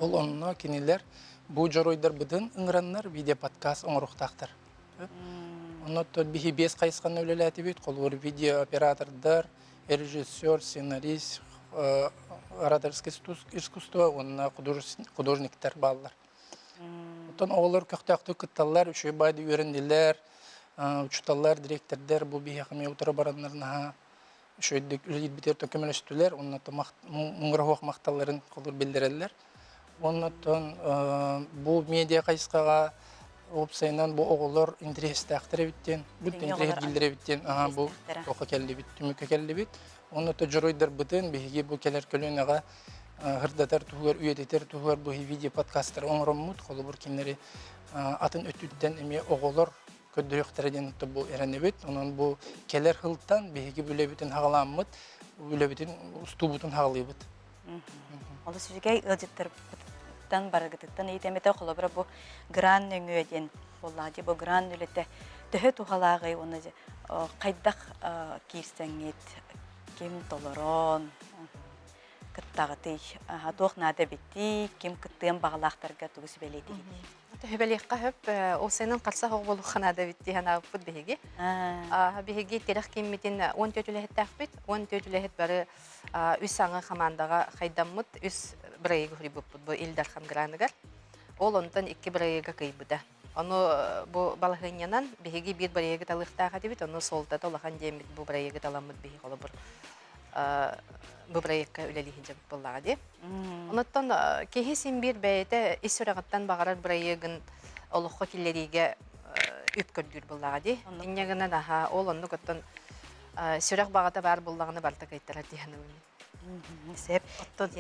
[SPEAKER 6] Ол онно кинилэр бу дьоруойдарбытын ыҥыраннар видеоподкаст оҥоруохтаахтар. Онно биһи биэс хайысханы үлэлээтибит. Холобур, видеооператордар, режиссер, сценарист, ораторское искусство уонна художниктар бааллар. Оттон оҕолор көхтөөхтүк кытталлар, үчүгэй баайды үөрэннилэр, учууталлар, дириэктэрдэр бу биһиэхэ эмиэ утары бараннар наһаа үчүгэйдик үлэлиирбитигэр көмөлөстүлэр уонна муҥура суох махталларын холур биллэрэллэр. Уонна оттон бу медиа хайысхаҕа уопсайынан бу оҕолор интэриэстээхтэр эбит диэн, бүт интэриэһиргииллэр эбит диэн бу туохха кэллибит, түмүккэ кэллибит. Уонна то дьоруойдарбытын биһиги бу кэлэр көлүөнэҕэ сырдатар туһугар, үйэтитэр туһугар бу видео подкастары оҥороммут, холобур кинилэри атын өттүттэн эмиэ оҕолор көрдөрүөхтэрэ диэн бу эрэнэбит. Онон бу кэлэр сылтан биһиги үлэбитин хаҕаламмыт, үлэбитин устуубутун хаҕалыыбыт.
[SPEAKER 1] Олус үчүгэй ыалдьыттарбытыттан барыгытыттан ыйытыам этэ холобура бу гран нөҥүө диэн буоллаҕа дии бу гран үлэтэ төһө туһалааҕый уонна хайдах киирсэҥҥит ким толорон кыттаҕытый туох наада эбитий ким кыттыан баҕалаахтарга тугу сүбэлиэтигитий
[SPEAKER 5] Төһөбэлиэххэ сөп, ол сайынын харса оҕо буолуохха наада эбит дии санаабыппыт биһиги. Биһиги тирэх кииммитин 14 үлэһиттээхпит. 14 үлэһит бары үс аҥы хамаандаҕа хайдаммыт, үс бырайыагы суруйбуппут бу Ил Дархан граныгар. Ол онтон икки бырайыага кыйбыта. Ону бу балаһыанньанан биһиги биир бырайыагы талыахтаах этибит, ону суолтата улахан диэммит бу бырайыагы таламмыт биһи холобур бу бырайыакка үлэлии сылдьабыт буоллаҕа дии. Онуттан киһи син биир бэйэтэ ис сүрэҕиттэн баҕарар бырайыагын олоххо киллэриигэ үп көрдүүр буоллаҕа дии. Инньэ гынан аһаа ол оннук оттон сүрэх баҕата баар буоллаҕына барыта кыайтарар дии саныыбын.
[SPEAKER 1] Сөп.
[SPEAKER 3] Оттон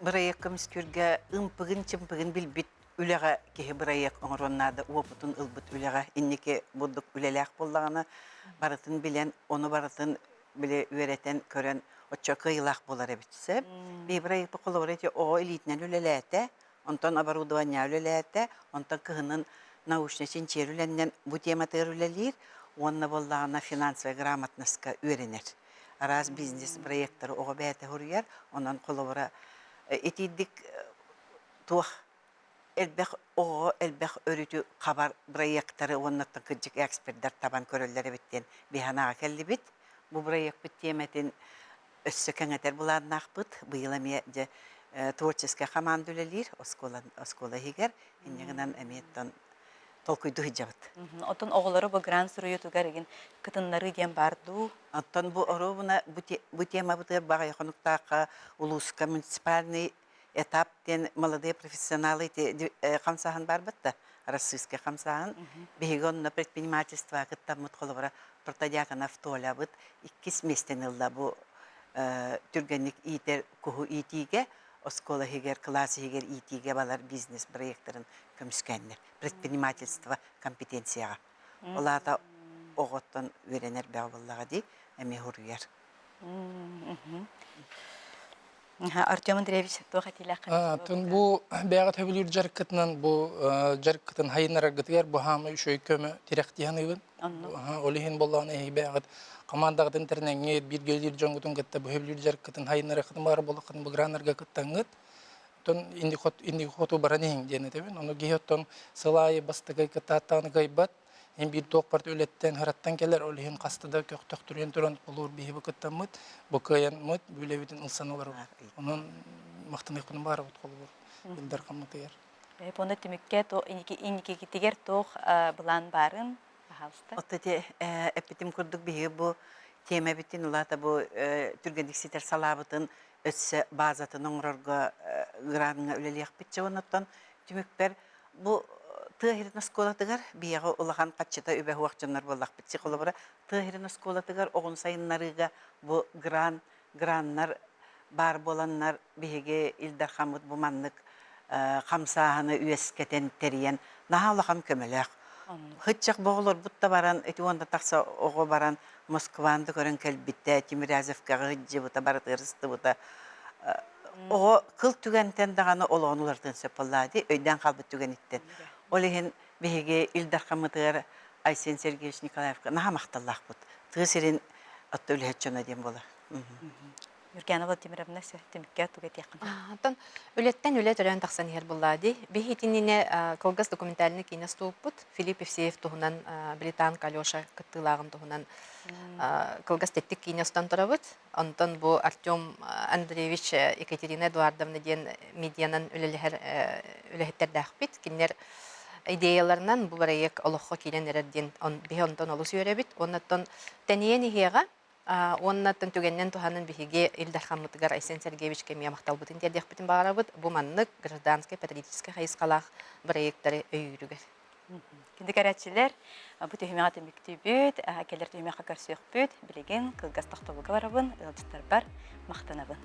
[SPEAKER 3] бырайыак көмүскүүргэ ымпыгын-чымпыгын билбит үлэҕэ киһи бырайыак оҥоруон наада уопутун ылбыт үлэҕэ инники бурдук үлэлээх буоллаҕына барытын билэн ону барытын били үөрэтэн көрөн оччо кыайыылаах буолар эбит сөп биир бырайыакпыт холобура ити оҕо илиитинэн үлэлээтэ онтон оборудование үлэлээтэ онтон кыһынын научнай чинчийэр үлэннэн бу тематыгар үлэлиир уонна буоллаҕына финансовай грамотноска үөрэнэр араас бизнес проектары оҕо бэйэтэ суруйар онон холобура итиирдик туох элбэх оҕоҕо элбэх өрүтү хабар бырайыактары уонна кырдьык экспердэр табан көрөллөр эбит диэн биһанаҕа кэллибит. Бу бырайыакпыт тиэмэтин өссө кэҥэтэр былааннаахпыт. Быйыл эмиэ дьэ творческай хамаанда үлэлиир оскуола, оскуола иһигэр. Инньэ гынан эмиэ толкуйдуу сылдьабыт.
[SPEAKER 1] Оттон оҕолору бу грант суруйуутугар игин кытыннарыы диэн баар дуу?
[SPEAKER 3] Оттон бу оруобуна бу темабытыгар баҕайы хонуктаахха улууска муниципальный этап диэн молодые профессионалы ити хамсааһын барбыт да российскай хамсааһын биһиги онно предпринимательство кыттаммыт холобура Протодьяконов Толябыт иккис миэстэни ылла бу түргэнник иитэр куһу иитиигэ оскуола иһигэр кылаас иһигэр иитиигэ балар бизнес проектарын көмүскээннэр предпринимательство компетенцияҕа ол аата оҕоттон үөрэнэр бөҕө буоллаҕа дии эмиэ суруйар.
[SPEAKER 1] Артем Андреевич, туох этиилээххин?
[SPEAKER 6] Тун бу бэйэҕит сөбүлүүр дьарыккытынан бу дьарыккытын хайыннараргытыгар бу хаамай үчүгэй көмө тирэх дии саныыбын. Ол иһин буоллаҕына эһиги бэйэҕит командаҕытын тэринэҥҥит, бииргэ үлэлиир дьоҥҥутун кытта бу сөбүлүүр дьарыккытын хайыннарыаххытын баҕарар буоллаххытын бу граннарга кыттаҥҥыт, оттон инники хоту баран иһиҥ диэн этэбин. Ону киһи оттон сыл аайы бастакы кыттааттаҕына кыайбат. Эн биир туохпарт үлэттэн, ыраттан кэлэр, ол иһин хаста да көхтөхтүрүйэн туран олуур биһиги кыттаммыт, бу кыайаммыт, бу үлэбитин ылсан олоробут. Онон махтаныахпын баарабыт холобур Ил Дархаммытыгар.
[SPEAKER 1] Онно түмүккэ инникигитигэр туох былаан баарын, пожалуйста.
[SPEAKER 3] Отто ити эппитим курдук биһиги бу тиэмэбитин улаата бу түргэнник ситэр салаабытын өссө базатын оҥорорго граҥҥа үлэлиэхпит чэ оннуттан түмүкпэр Бу тыа сирин оскуолатыгар биһиэхэ улахан хаччыта үбэ суох дьоннор буоллахпыт. Холобура, тыа сирин оскуолатыгар оҕону сайыннарыыга бу гран, граннар баар буоланнар биһиги Ил Дархаммыт бу маннык хамсааһыны үөскэтэн, тэрийэн наһаа улахан көмөлөөх. Хыччах боҕолорбут да баран, ити уонна тахса оҕо баран Москваны да көрөн кэлбитэ, Тимирязевкаҕа сылдьыбыта, барытыгар сыстыбыта. Оҕо кыл түгэнтэн даҕаны олоҕун уларытыан сөп буоллаҕа дии, өйдөөн хаалбыт түгэниттэн. Ол иһин биһиги Ил Дархаммытыгар Айсен Сергеевич Николаевка наһаа махталлаахпыт. Тыа сирин отто үлэһит дьоно диэн буолар.
[SPEAKER 1] Юргена Владимировна түмүккэ тугу этиэххин?
[SPEAKER 5] Оттон үлэттэн үлэ төрөөн тахсан иһэр буоллаа дии. Биһи итиннинэ кылгас документальный киинэ устубуппут. Филипп Евсеев туһунан Британка Алеша кыттыылааҕын туһунан кылгас тэттик киинэ устан турабыт. Онтон бу Артем Андреевич Екатерина Эдуардовна диэн медианан үлэлэһэр үлэһиттэрдээхпит. Кинилэр идеяларынан бу бырайыак олоххо киирэн эрэр диэн биһи онтон олус үөрэбит. Уонна тэнийэн иһиэҕэ. Уонна түгэнинэн туһанан биһиги Ил Дархаммытыгар Айсен Сергеевичка эмиэ махталбытын тиэрдиэхпитин баҕарабыт. Бу маннык гражданскай патриотическай хайысхалаах бырайыактары өйүүрүгэр.
[SPEAKER 1] Күндү көрөөччүлэр, бу түһүмэҕи түмүктүүбүт, кэлэр түһүмэххэ көрсүөхпүт. Билигин кылгас тохтобулга барабын, ыалдьыттарбар махтанабын.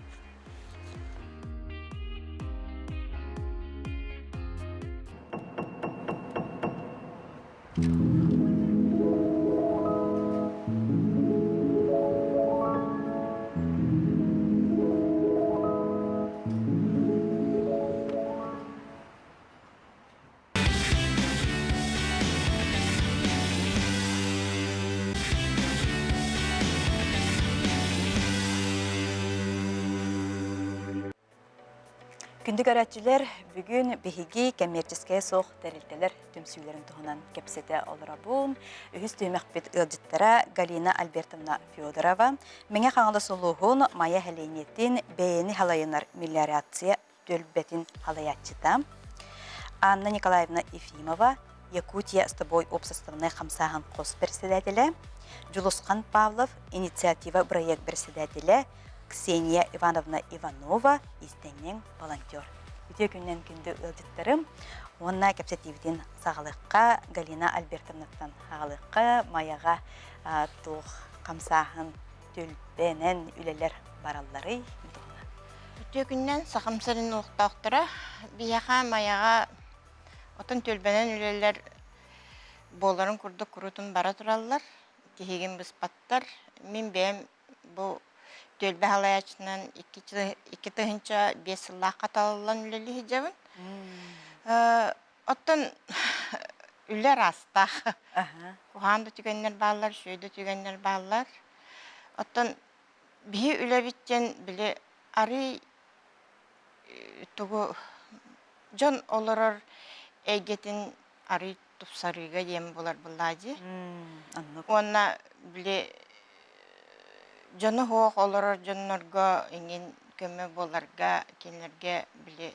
[SPEAKER 1] Күндү көрөөччүлэр, бүгүн биһиги кэммиэрчэскэйэ суох тэрилтэлэр түмсүүлэрин туһунан кэпсэтэ олоробун. Үһүс түһүмэхпит ыалдьыттара Галина Альбертовна Федорова, Мэҥэ Хаҥалас улууһун Майа сэлиэнньэтин бэйэни салайынар мелиорация түөлбэтин салайааччыта, Анна Николаевна Ефимова, Якутия с тобой уопсастыбаннай хамсааһын хос председателэ, Дьулусхан Павлов, инициатива бырайыак председателэ, Ксения Ивановна Иванова, иистэнньэҥ волонтер. Үтүө күнүнэн күндү ыалдьыттарым уонна кэпсэтиибитин саҕалыахха Галина Альбертовнаттан аҕалыахха Майаҕа туох хамсааһын түөлбэнэн үлэлэр баралларый?
[SPEAKER 7] Үтүө күнүнэн Сахам сирин олохтоохторо биһиэхэ Майаҕа отон түөлбэнэн үлэлэр буоларын курдук куруутун бара тураллар, тиһигин быспаттар. Мин бэйэм бу түөлбэ салайааччытынан 2005 сыллаахха талыллан үлэлии сылдьабын. Оттон үлэ араастаах. Куһаҕан да түгэннэр бааллар, үчүгэй да түгэннэр бааллар. Оттон биһи үлэбит диэн били арыый тугу дьон олорор эйгэтин арыый тупсарыыга диэн буолар буоллаа дии. Уонна били дьону суох олорор дьоннорго иҥин көмө буоларга кинилэргэ били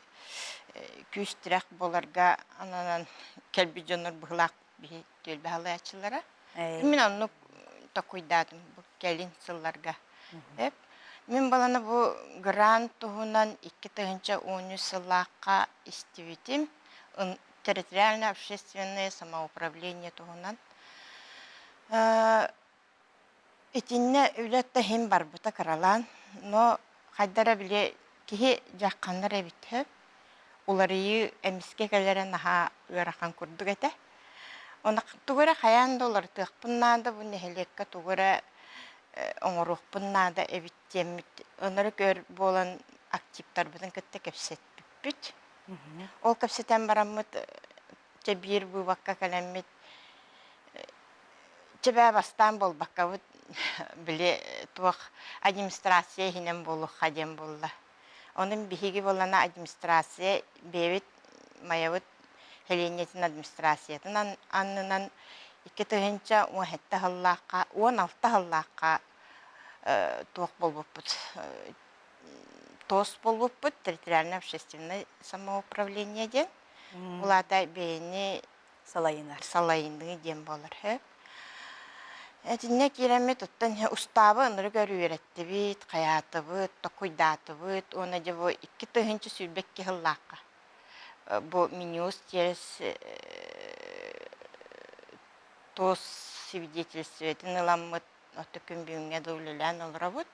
[SPEAKER 7] күүс-тирэх буоларга ананан кэлбит дьоннор быһыылаах биһи түөлбэ салайааччылара. Мин оннук токуйдаатым бу кэлин сылларга. Эп мин баланы бу грант туһунан 2013 сыллаахха истибитим. Территориально-общественное самоуправление туһунан. Итиннэ үлэ иһин барбыта кыралаан, но хайдара били киһи дьахханнар эбит сөп. Уларыйыы эмискэ кэлэрэ наһаа ыарахан курдук этэ. Оны тугу эрэ хайаан да уларытыахпын наада, бу нэһилиэккэ тугу эрэ оҥоруохпун наада эбит диэммит ынырык өр буолан. активтарбытын кытта кэпсэппиппит. Ол кэпсэтэн бараммыт чэ биир быыбакка кэлэммит чэбээ бастаан буолбаккабыт били туох администрация иһинэн буолуохха диэн буолла. Онон биһиги буоллана администрация бэйэбит Майабыт сэлиэнньэтин администрациятын аннынан 2017 сыллаахха 16 сыллаахха туох буолбуппут ТОС буолбуппут территориально-общественное самоуправление диэн. Ол аата бэйэни
[SPEAKER 1] салайынар.
[SPEAKER 7] Салайыныы диэн буолар сөп. Итиннэ киирэммит оттон устаабы ынырык өр үөрэттибит, хайаатыбыт, токуйдаатыбыт уонна дьэ бу 2022 сыллаахха бу Минюст через ТОС свидетельствотын ыламмыт отто күн бүгүҥҥэ да үлэлээн олоробут.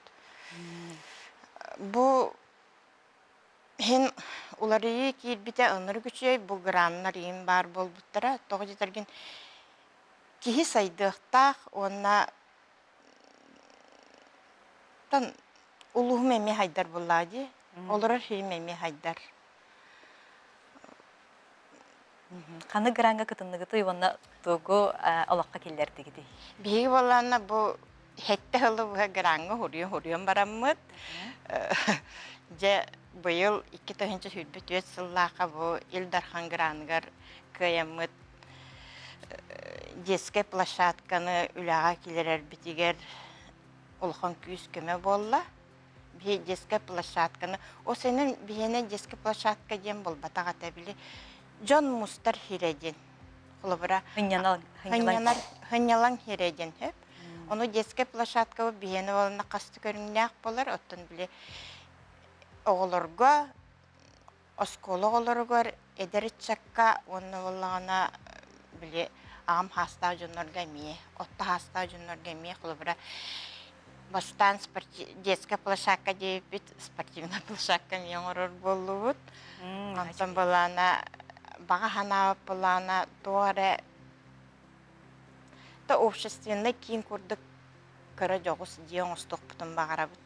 [SPEAKER 7] Бу Иһин уларыйыы киирбитэ ынырык үчүгэй, бу граннар иһин баар буолбуттара. Тоҕо диэтэргин киһи сайдыахтаах уонна тан улууһум эмиэ хайдар буоллаҕа дии. Олорор сирим эмиэ хайдар.
[SPEAKER 1] Ханнык граҥҥа кытынныгытый уонна тугу олоххо киллэрдигитий?
[SPEAKER 7] Биһиги буоллаҕына бу сэттэ сылы быһа граҥҥа хоруйан-хоруйан бараммыт. Дьэ быйыл 2024 сыллаахха бу Ил Дархан граныгар кыайаммыт детскай площадканы үлэҕэ киллэрэрбитигэр улахан күүс-көмө буолла. Биһи детскай площадканы ол сэнэн биһиэнэ детскай площадка диэн буолбатах этэ били дьон мустар сирэ диэн холобура
[SPEAKER 1] Сынньанар
[SPEAKER 7] сынньалаҥ сирэ диэн сөп ону детскай площадка биһиэнэ буолана хас да көрүҥнээх буолар оттон били оҕолорго Оскуола оҕолоругар, эдэр ыччакка уонна буоллаҕына били аҕам хаастаах дьоннорго эмиэ, отто хаастаах дьоннорго эмиэ холобура бастаан детская площадка диэбиппит, спортивная площадка эмиэ оҥорор буоллубут. Онтон былаана баҕа санаабыт былаана туох эрэ да общественнай киин курдук кыра дьоҕус дьиэ оҥостуохпутун баҕарабыт.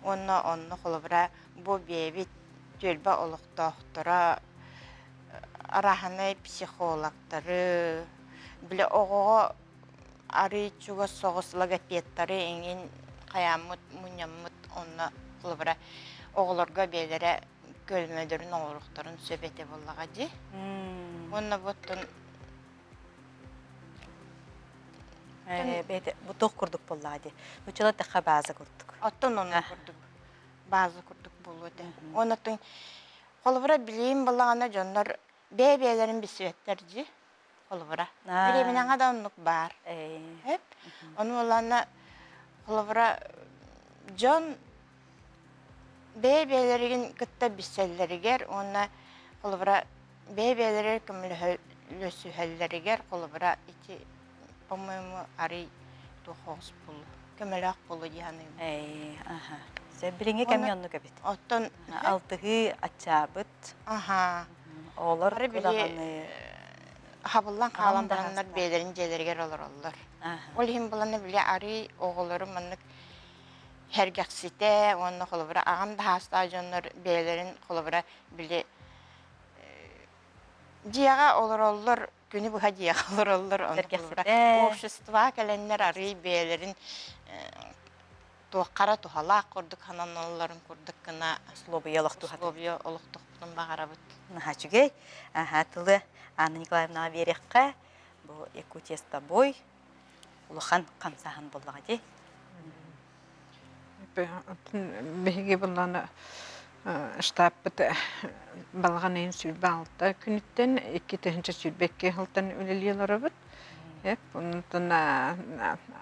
[SPEAKER 7] Уонна онно холобура бу бэйэбит түөлбэ олохтоохторо арааһынай психологтары, били оҕоҕо арыый чугас соҕус логопедтары эҥин хайааммыт мунньаммыт онно холобура оҕолорго бэйэлэрэ көлмөлөрүн оҥоруохтарын сөп этэ буоллаҕа дии. Уонна бу оттон
[SPEAKER 1] Бэйэтэ бу туох курдук буоллаҕа дии. Нууччалар тэххэ бааза курдук.
[SPEAKER 7] Оттон онно курдук бааза курдук буолуо этэ. Оннотун холобура билиим буоллаҕына дьоннор бэйэ-бэйэлэрин билсибэттэр дии. Холобура. Бириэминэҕэ да оннук баар. Эп. Ону буоллаҕына холобура дьон бэйэ-бэйэлэрин кытта билсэллэригэр уонна холобура бэйэ-бэйэлэригэр көмөлөһөллөрүгэр холобура ити по-моему арый туох оҕус буолуо көмөлөөх буолуо дии саныыбын.
[SPEAKER 1] Ээ, аха. Сөп билиҥҥи кэмҥэ оннук эбит.
[SPEAKER 7] Оттон
[SPEAKER 1] Алтыһыы аччаабыт.
[SPEAKER 7] Аха.
[SPEAKER 1] Оҕолор
[SPEAKER 7] Бары били
[SPEAKER 1] даҕаны
[SPEAKER 7] хабыллан
[SPEAKER 1] аҕам
[SPEAKER 7] хаалан
[SPEAKER 1] да
[SPEAKER 7] бараннар
[SPEAKER 1] хаастаах.
[SPEAKER 7] бэйэлэрин дьиэлэригэр олороллор.
[SPEAKER 1] Аха.
[SPEAKER 7] Ол иһин булана били арый оҕолору маннык сэргэхситэ уонна холобура аҕам да хаастаах дьоннор бэйэлэрин холобура били дьиэҕэ олороллор күнү быһа дьиэҕэ олороллор ону холобура обществоҕа кэлэннэр арыый бэйэлэрин туоххара туһалаах курдук сананалларын курдук гына
[SPEAKER 1] условия олохтуохпутун
[SPEAKER 7] условия олохтуохпутун баҕарабыт.
[SPEAKER 1] Наһаа үчүгэй. Аха, тылы Анна Николаевнаҕа биэриэххэ. Бу Якутия с тобой улахан хамсааһын буоллаҕа дии.
[SPEAKER 8] Биһиги буллаана штабпыт балаҕан ыйын 26 күнүттэн 2022 сылтан үлэлии олоробут. Онтон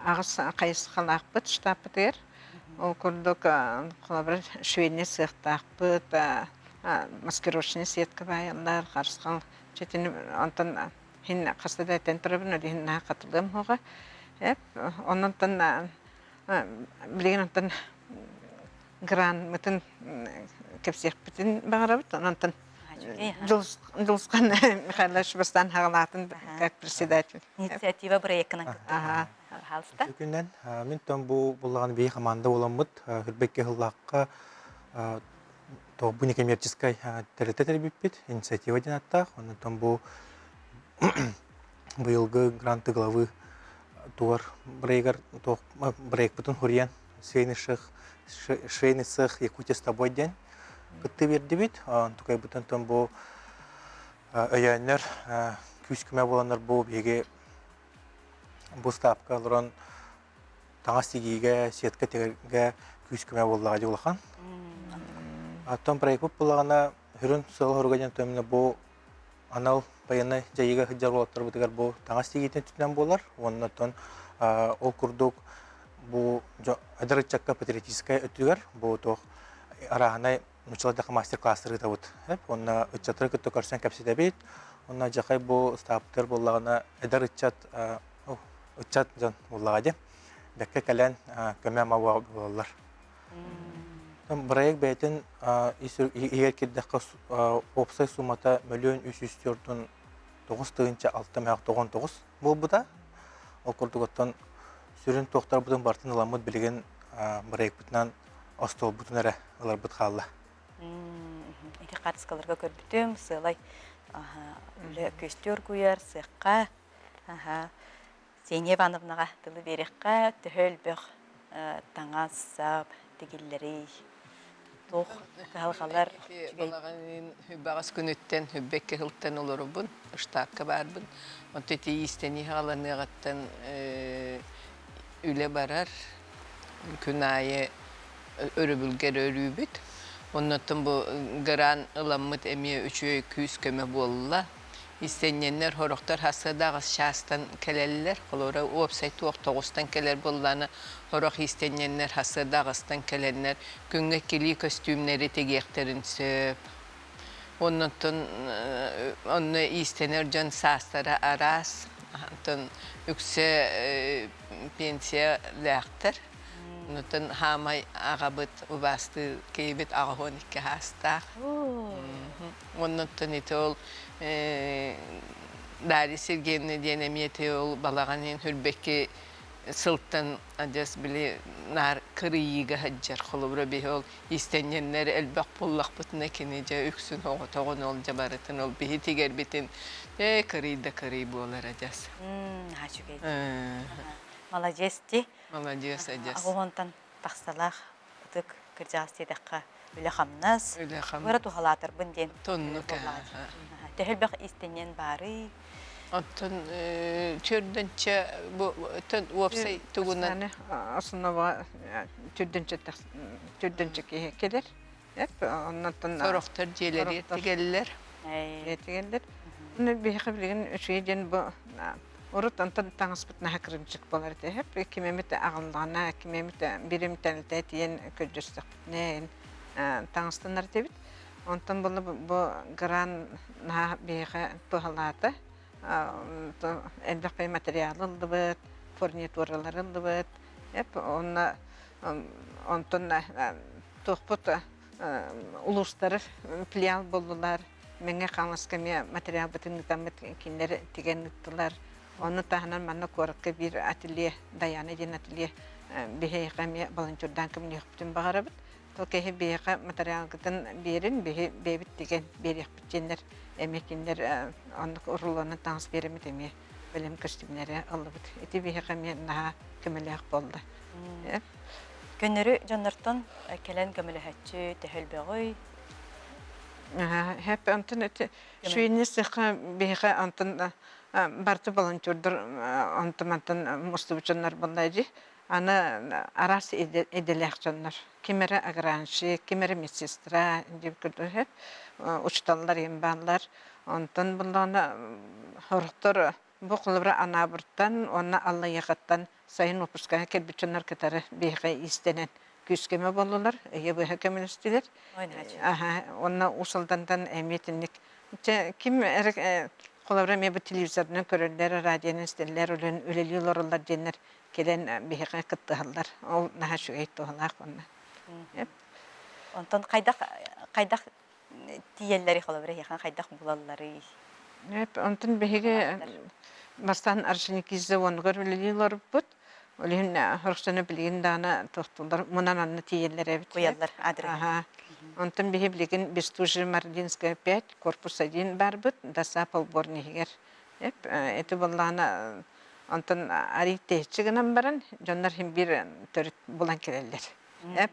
[SPEAKER 8] аҕыс хайысхалаахпыт штабпытыгар. Ол курдук холобура швейный сыахтаахпыт, маскировочный сетка баайаллар, харысхал чэтин онтон Иһин хаста да этэн турабын, ол иһин наһаа хатылыам суоҕа. Эп, оннуттан билигин онтон гранмытын кэпсиэхпитин баҕарабыт. Онтон Дьулусхан Михайлович бастаан хаҕалаатын как председатель.
[SPEAKER 1] Инициатива бырайыаккынан кыттыһа. Пожалуйста.
[SPEAKER 9] Күннэн мин том бу буллаҕын бии хамаанда буоламмыт Хүрбэккэ сыллаахха. Бу некоммерческай тэрилтэ тэрийбиппит, инициатива диэн ааттаах. Онтон бу быйылгы гранты главы тугар проегар туох проекпытын хуруйан швейный цех швейный цех Якутия с тобой диэн кытты биэрдибит. Онтукайбытын тон бу өйөөннөр күүс көмө буоланнар бу биһиги бу ставка олорон таҥас тигиигэ, сетка тигэргэ күүс-көмө буоллаҕа дии улахан. Оттон проекпыт буоллаҕына, сүрүн сыал-соруга диэн төннө бу анал байыаннай дьайыыга сылдьар уолаттарбытыгар бу таҥас тигиитин өттүнэн буолар. Уонна оттон ол курдук бу эдэр ыччакка патриотическай өттүгэр бу туох арааһынай нууччалардаха мастер-класстары ыытабыт. Уонна ыччаттары кытта көрсөн кэпсэтэбит. Уонна дьахай бу ыстааптар буоллаҕына эдэр ыччат ыччат дьон буоллаҕа дии. Бэккэ кэлэн көмө-ама буолаллар. Бырайыак бэйэтин иһигэр киирдэххэ уопсай суумата 1 304 9 6 99 буолбута. Ол курдук оттон сүрүн туохтарбытын барытын ыламмыт билигин бырайыакпытынан остуолбутун эрэ ыларбыт хаалла.
[SPEAKER 1] Ити хаартыскаларга көрбүтүм, сыалай үлэ күөстүү оргуйар, сыахха Ксения Ивановнаҕа тылы биэриэххэ, төһө элбэх таҥас-сап тигиллэрий, туох кыһалҕалар
[SPEAKER 10] Балаҕанын үбэҕэс күнүттэн үбэккэ сылтан олоробун, штабка баарбын. Онто ити иистэнии хааланыаҕыттан үлэ барар. Күн аайы өрөбүлгэ эрэ өрүүбүт. Оннуттан бу грант ыламмыт эмиэ үчүгэй күүс-көмө буолла. Истэнньэннэр сорохтор сарсыарда аҕыс чаастан кэлэллэр. Холобура, уопсай туох тоҕустан кэлэр буоллаҕына, сорох иистэнньэннэр сарсыарда аҕыстан кэлэннэр күҥҥэ иккилии көстүүмнэри тигиэхтэрин сөп. Оннуттан онно иистэнэр дьон саастара араас. Онтон үксэ пенсиялаахтар. Онтон хаамай аҕабыт убаастыыр киһибит 82 саастаах. Оннуттан ити ол Дарья Сергеевна диэн эмиэ ити ол балаҕан иһин хүрбэкки сылтан адьас били наар кырыйыыга сылдьар. Холобура биһи ол иистэнньэннэр элбэх буоллахпытына кини дьэ үксүн оҕотоҕун ол дьэ барытын ол биһи тигэрбитин ээ кырый да кырый буолар адьас.
[SPEAKER 1] Наһаа үчүгэй. Маладьыас дии.
[SPEAKER 10] Маладьыас адьас.
[SPEAKER 1] Оҕонтон тахсалаах ытык кырдьаҕас диэтэххэ үлэ-хамнас,
[SPEAKER 10] Үлэ-хамнас.
[SPEAKER 1] бары туһалаатарбын диэн
[SPEAKER 10] Тоннук
[SPEAKER 1] Төһө элбэх иистэнньэн баарый?
[SPEAKER 10] Оттон төрдүнчэ бу уопсай тугунан
[SPEAKER 8] Основа төрдүнчэ төрдүнчэ киһи кэлэр. Эп оннотон
[SPEAKER 10] сорохтор дьиэлэри тигэллэр.
[SPEAKER 8] Тигэллэр. Оны биһиэхэ билигин үчүгэй диэн бу урут онтон таҥаспыт наһаа кырымчык буолар этэ. Эп кимэмит аҕаллаҕына, кимэмит бирим тэлтэ тиийэн көрдөстөхпүтүнэ таҥастанар этибит. Онтон була бу гран наһаа биһиэхэ туһалаата. Элбэх материал ыллыбыт, фурнитуралар ыллыбыт. Эп онно онтон туохпут улуустары филиал буоллулар. Мэҥэ Хаҥаласка эмиэ материалбытын ыытаммыт кинилэр тигэн ыыттылар. Ону таһынан манна куоракка биир ателье, Даяна диэн ателье биһиэхэ эмиэ волонтердаан көмөлөһүөхпүтүн баҕарабыт. Ол киһи биһиэхэ материалгытын биэрин, биһи бэйэбит тигэн биэриэхпит диэннэр эмиэ кинилэр оннук рулонан таҥас биэрэммит эмиэ бэлэм көстүүмнэри ыллыбыт. Ити биһиэхэ эмиэ наһаа көмөлөөх буолла.
[SPEAKER 1] Көннөрү дьоннортон кэлэн көмөлөһөччү төһө элбэҕий?
[SPEAKER 8] Хэп онтон ити швейный цехха биһиэхэ онтон барыта волонтердар онтон мантан мустубут дьоннор буолла дии. Аны араас идэлээх дьоннор. Ким эрэ огранщик, ким эрэ медсестра диэн курдук учууталлар иһин бааллар. Онтон буллаҕына сорохтор бу холобура Анаабыртан уонна Аллайыахаттан сайын уоппускаҕа кэлбит дьоннор кытары биһиэхэ иистэнэн күүс-көмө буоллулар, ыйы быһа көмөлөстүлэр. Аха, уонна Уус Алдантан эмиэ итинник Чэ, ким эрэ холобура эмиэ бу телевизорынан көрөллөр, радионан истэллэр, үлэлии олороллор диэннэр кэлэн биһиэхэ кыттыһаллар. Ол наһаа үчүгэй туһалаах уонна.
[SPEAKER 1] Онтон хайдах хайдах тиийэллэрий холобура эһиэхэ хайдах булалларый?
[SPEAKER 8] Онтон биһиги бастаан Орджоникидзе уонугар үлэлии олорбуппут. Ол иһин хорсону билигин даҕаны тохтуллар мунан анны тиийэллэр эбит.
[SPEAKER 1] Куйаллар адрес.
[SPEAKER 8] Аха. Онтон биһи билигин Бестужев-Марлинская 5, корпус 1 барбыт, ДОСААФ олбуорун иһигэр. Эп, эти буоллаҕына онтон арый тэйиччи гынан баран дьоннор иһин биир төрүт булан кэлэллэр. Эп,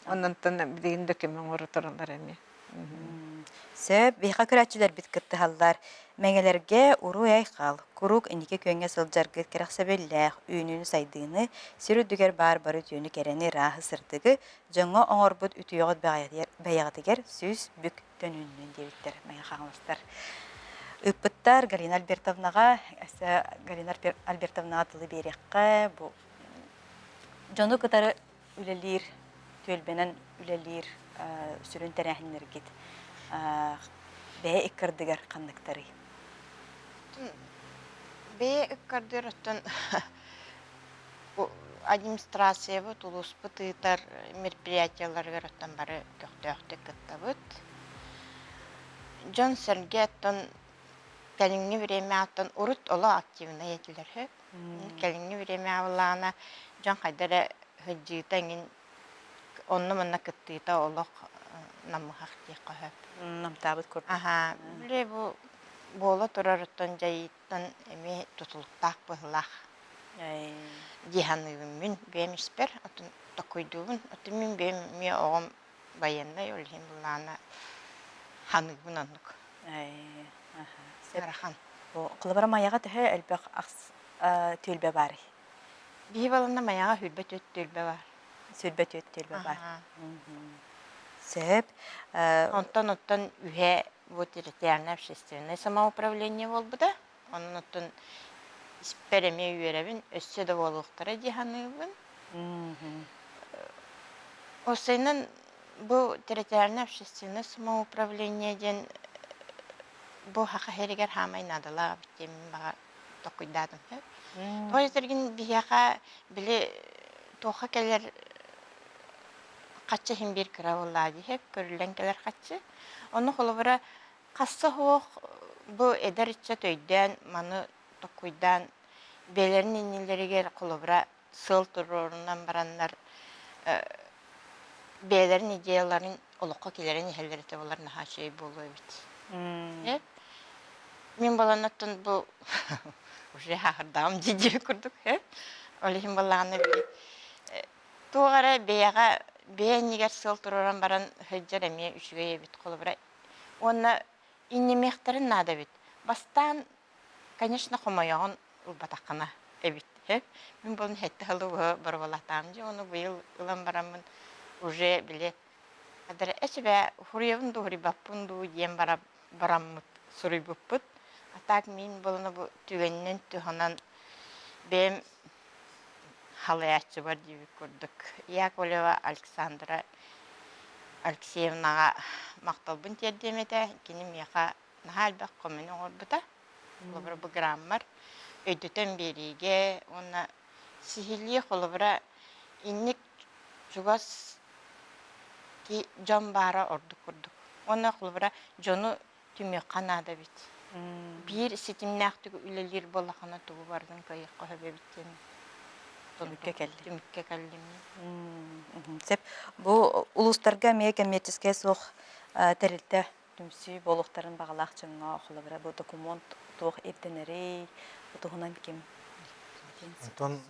[SPEAKER 8] онон билигин да көмө оҥоро тураллар эмиэ.
[SPEAKER 1] Сөп, биһиэхэ көрөөччүлэрбит кыттыһаллар. Мэҥэлэргэ уруй-айхал, куруук инники күөҥҥэ сылдьаргыт кэрэхсэбиллээх, үүнүүнү-сайдыыны, сир үрдүгэр баар бары үтүөнү-кэрэни, ырааһы-сырдыгы дьоҥҥо оҥорбут үтүөҕүт бэйэҕитигэр 100 бүк төнүннүн диэбиттэр Мэҥэ Хаҥаластар. Ыыппыттар Галина Альбертовнаҕа, өссө Галина Альбертовнаҕа тылы биэриэххэ, бу дьону кытары үлэлиир, түөлбэнэн үлэлиир сүрүн тэрээһиннэргит бэйэ ыккардыгар ханныктарый?
[SPEAKER 7] Бэйэ ыккардыгар оттон администрациябыт, улууспут ыытар мероприятиеларыгар оттон бары көхтөөхтүк кыттабыт. Дьон-сэргэ оттон кэлиҥҥи время оттон урут олох активнай этилэр үһү. Кэлиҥҥи бириэмэҕэ былаана дьон хайда эрэ сылдьыыта эҥин онно-манна кыттыыта олох намыһах диэххэ сөп.
[SPEAKER 1] Намтаабыт курдук.
[SPEAKER 7] Аһаа, били бу буола турарыттан дьайыыттан эмиэ тутулуктаах быһыылаах дии саныыбын мин бэйэм испэр, оттон токуйдуубун. Оттон мин бэйэм эмиэ оҕом байыаннай, ол иһин былаана ханыыбын оннук. Ыарахан.
[SPEAKER 1] Холобура Майаҕа төһө элбэх түөлбэ баарый?
[SPEAKER 7] Биһи баланна Майаҕа 24 түөлбэ баар.
[SPEAKER 1] 24 түөлбэ баар. Сөп.
[SPEAKER 7] Онтон оттон үһэ бу территориальное общественное самоуправление буолбута. Онон оттон испэр эмиэ үөрэбин, өссө да буолуохтара дии саныыбын. Уопсайынан бу территориальное общественное самоуправление диэн бу саха сиригэр хаамай наадалаах эбит диэн мин баҕа толкуйдаатым сөп. Тоҕо диэтэргин биһиэхэ били туохха кэлэр хаччы иһин биир кыра буоллаа дии сөп, көрүллэн кэлэр хаччы. Ону холобура хасса суох бу эдэр ыччат өйдөөн маны толкуйдаан бэйэлэрин иннилэригэр холобура сыал туруорунан бараннар бэйэлэрин идеяларын олоххо киллэрэн иһэллэр этэ буолар наһаа үчүгэй буолуо эбит. Э? Мин баланыттан бу уже хаһырдаҕым дии курдук э? Ол иһин балаҕаны били туох эрэ бэйэҕэ бэйэ иннигэр сыал туруоран баран сылдьар эмиэ үчүгэй эбит холобура уонна иннимиэхтэрин наада эбит. Бастаан Конечно, хомойоҕун ылбатаххына эбит. Мин буолан сэттэ сылы быһа боруобалаатаҕым дии, ону быйыл ылан бараммын уже били хадара эчибээ суруйабын дуу, суруйбаппын дуу диэн бараммыт суруйбуппут. А так мин буолана бу түгэнинэн туһанан бэйэм халайааччыбар диэбит курдук Яковлева Александра Алексеевнаҕа махталбын тиэрдиэм этэ. Кини миэхэ наһаа элбэх көмөнү оҥорбута. Холобура, бу граммар өйдөтөн биэриигэ уонна сиһилии холобура инник чугас дьон баара ордук курдук. Уонна холобура дьону түмүөххэ наада эбит. Биир ситимнээхтик үлэлиир буоллаххына тугу барытын кыайыахха сөп эбит диэн
[SPEAKER 1] түмүккэ кэллим.
[SPEAKER 7] Түмүккэ кэллим.
[SPEAKER 1] Сөп. Бу улуустарга эмиэ коммерческай суох тэрилтэ түмсүү буолуохтарын баҕалаах дьоҥҥо холобура бу докумуон туох ирдэнэрий, бу туһунан ким
[SPEAKER 9] Онтон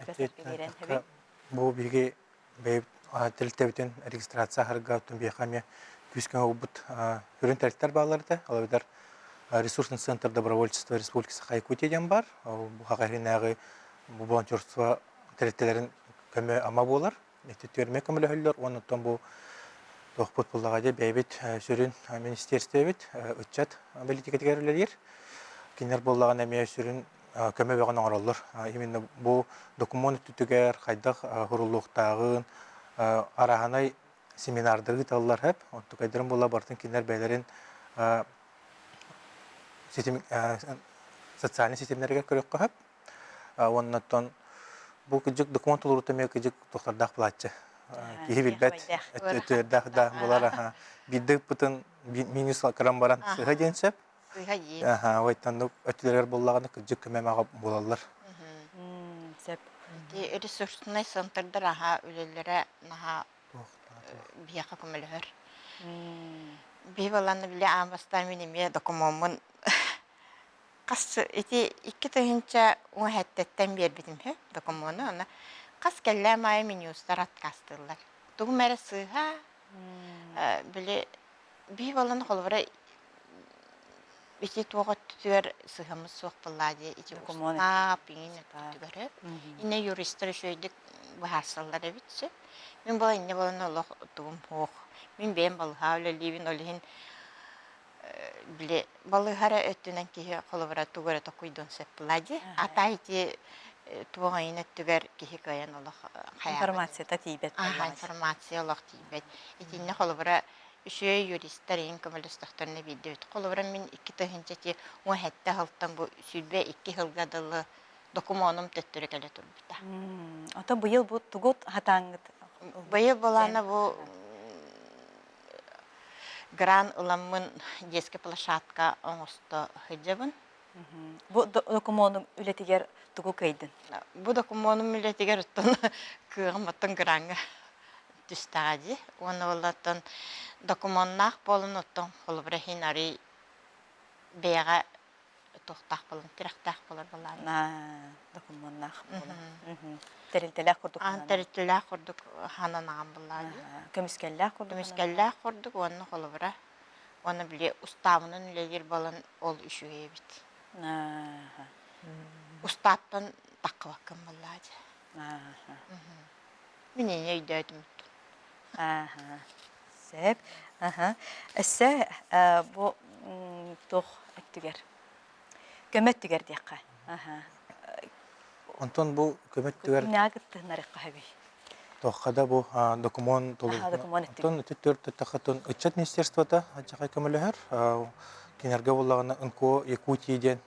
[SPEAKER 9] бу биһиги бэйэбит тэрилтэбитин регистрация аһарга оттон биһиэхэ эмиэ күүскэ оҥорбут сүрүн тэрилтэлэр бааллар этэ. Ол эбэтэр ресурсный центр добровольчества Республики Саха-Якутия диэн бар. Ол бу Саха иһинээҕи бу волонтерство тэрилтэлэрин көмө-ама буолар. Түөрмэ көмөлөһөллөр уонна оттон бу туохпут буллаҕа дии бэйэбит сүрүн министиэристибэбит ыччат бэлиитикэтигэр үлэлиир. Кинилэр буоллаҕына эмиэ сүрүн көмө бөҕөнү оҥороллор. Именно бу докумуон өттүтүгэр хайдах суруллуохтааҕын арааһынай семинардары ыыталлар сөп. Онтукайдарын буолла барытын кинилэр бэйэлэрин ситим социальнай ситимнэригэр көрүөххэ сөп. Уонна оттон бу кыдьык докумуон толоруута эмиэ кыдьык тохтордоох былааччы. Киһи билбэт өттүөрдээх да буолар аха. Биирдэ ыппытын минус кыран баран сыһа диэн сөп.
[SPEAKER 7] Сыһа диэн.
[SPEAKER 9] Аха, ойтоннук өттүлэригэр буоллаҕына кыдьык көмө маҕа буолаллар.
[SPEAKER 1] Сөп.
[SPEAKER 7] Ити ресурснай центрдар аһа үлэлэрэ наһаа биһиэхэ көмөлөһөр. Биһи балааны били аан бастаан мин эмиэ докумуоммун хас ити 2017-ттэн биэрбитим үһү докумуону. Аны хас кэллэм аайы менюстар отказтыыллар. Тугум эрэ сыыһа, били биһи балан холобура ити туох өттүтүгэр сыһаммыт суох буоллаа дии ити устаап иҥин өттүтүгэр инне юристар үчүгэйдик быһаарсаллар эбит сөп мин була инне буолан олох тугум суох мин бэйэм балыһаа үлэлиибин ол иһин били балыыһа эрэ өттүнэн киһи холобура тугу эрэ токуйдуон сөп буоллаа дии а та ити туох айын өттүгэр киһи кыайан олох хайаабат
[SPEAKER 1] Информацията тиийбэт
[SPEAKER 7] аха информация олох тиийбэт итиннэ холобура үчүгэй юристар иһин көмөлөстөхтөрүнэ биирдэ Холобура, мин 2000 ити 17 сылтан бу 22 сылга дылы докумуонум төттөрү кэлэ турбута.
[SPEAKER 1] Ото быйыл бу тугу хатааҥҥыт?
[SPEAKER 7] Быйыл былаана бу гран ыламмын детская площадка оҥосто сылдьабын.
[SPEAKER 1] Бу докумуонум үлэтигэр тугу кыайдын?
[SPEAKER 7] Бу докумуонум үлэтигэр оттон кыаҕым оттон граҥҥа түстэҕэ дии. Уонна ол оттон докумуоннаах буолан оттон холобура иһин арый бэйэҕэ туохтаах буолан тирэхтээх буолар былаан.
[SPEAKER 1] Докумуоннаах буолан. Тэрилтэлээх курдук.
[SPEAKER 7] Аан тэрилтэлээх курдук хананаҕан буллаа дии.
[SPEAKER 1] Көмүскэллээх курдук.
[SPEAKER 7] Көмүскэллээх курдук уонна холобура уонна били устаабынан үлэлиир буолан ол үчүгэй эбит. Устааттан таххыбаккын буоллаа дии. Мин ини өйдөөтүм.
[SPEAKER 1] Ааһа. Сөп. Аха. Өссө бу туох өттүгэр? Көмө өттүгэр диэххэ. Аха.
[SPEAKER 9] Онтон бу көмө өттүгэр
[SPEAKER 1] Кимнээҕи кыттыһыннарыахха сөбүй?
[SPEAKER 9] Туохха да бу докумуон
[SPEAKER 1] докумуон
[SPEAKER 9] Оттон ити төрт ыччат министерствота аччахай көмөлөһөр. Кинилэргэ буоллаҕына НКО Якутии диэн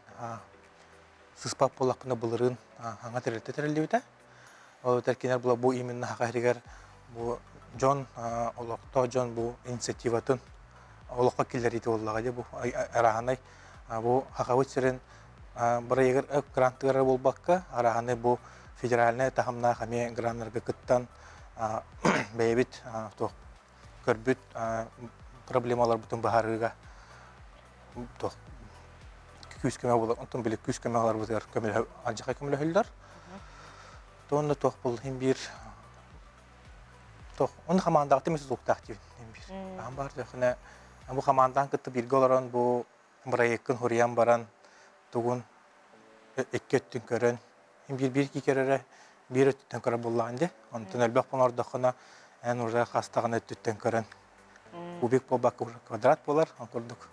[SPEAKER 9] сыспат буоллахпына былырыын хаҥа тэрилтэ тэриллибитэ. Ол эбэтэр кинилэр була бу именно Саха сиригэр бу дьон олохтоох дьон бу инициативатын олоххо киллэриитэ буоллаҕа дии бу арааһынай бу Сахабыт сирин бырайыагар грантыгар буолбакка арааһынай бу федеральнай таһымнаах эмиэ граннарга кыттан бэйэбит туох көрбүт проблемаларбытын быһаарыыга туох күүс көмө буолар онтон били күүс көмө ыларбытыгар көмөлөһө алдьархай көмөлөһөллөр туонна туох был иһин биир туох он хамаандаҕа эмиэ тутулуктаах диибин иһин биир аһан баар төхүнэ бу хамаандаан кытта бииргэ олорон бу бырайыаккын хуруйан баран тугун икки өттүн көрөн биир биир киирэрэ биир өттүттэн көрөр буоллаҕын дии онтон элбэх оҥордоххуна эн уже хастаҕына өттүттэн көрөн кубик буолбакка уже квадрат буолар ол курдук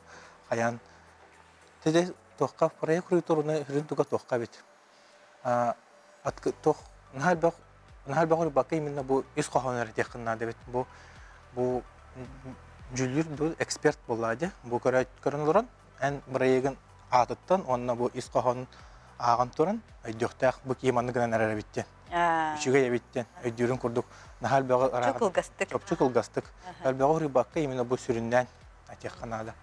[SPEAKER 9] хайаан Теде туохха проект куруйторуна үрүн туга туохха эбит туох наһаа элбэх наһаа элбэх урбакка именно бу ис хоһоонун эрэ диэххин наада эбит бу бу дьүүллүүр бу эксперт буоллаа дии бу көрөн олорон эн бырайыагын аатыттан уонна бу ис хоһоонун ааҕан туран өйдүөхтээх бу киһи маннык гынан эрэр эбит диэн үчүгэй эбит диэн өйдүүрүн курдук наһаа элбэҕи
[SPEAKER 1] Чопчу кылгастык.
[SPEAKER 9] Чопчу кылгастык. Элбэҕи уруйбакка именно бу сүрүннээн этиэххэ наада.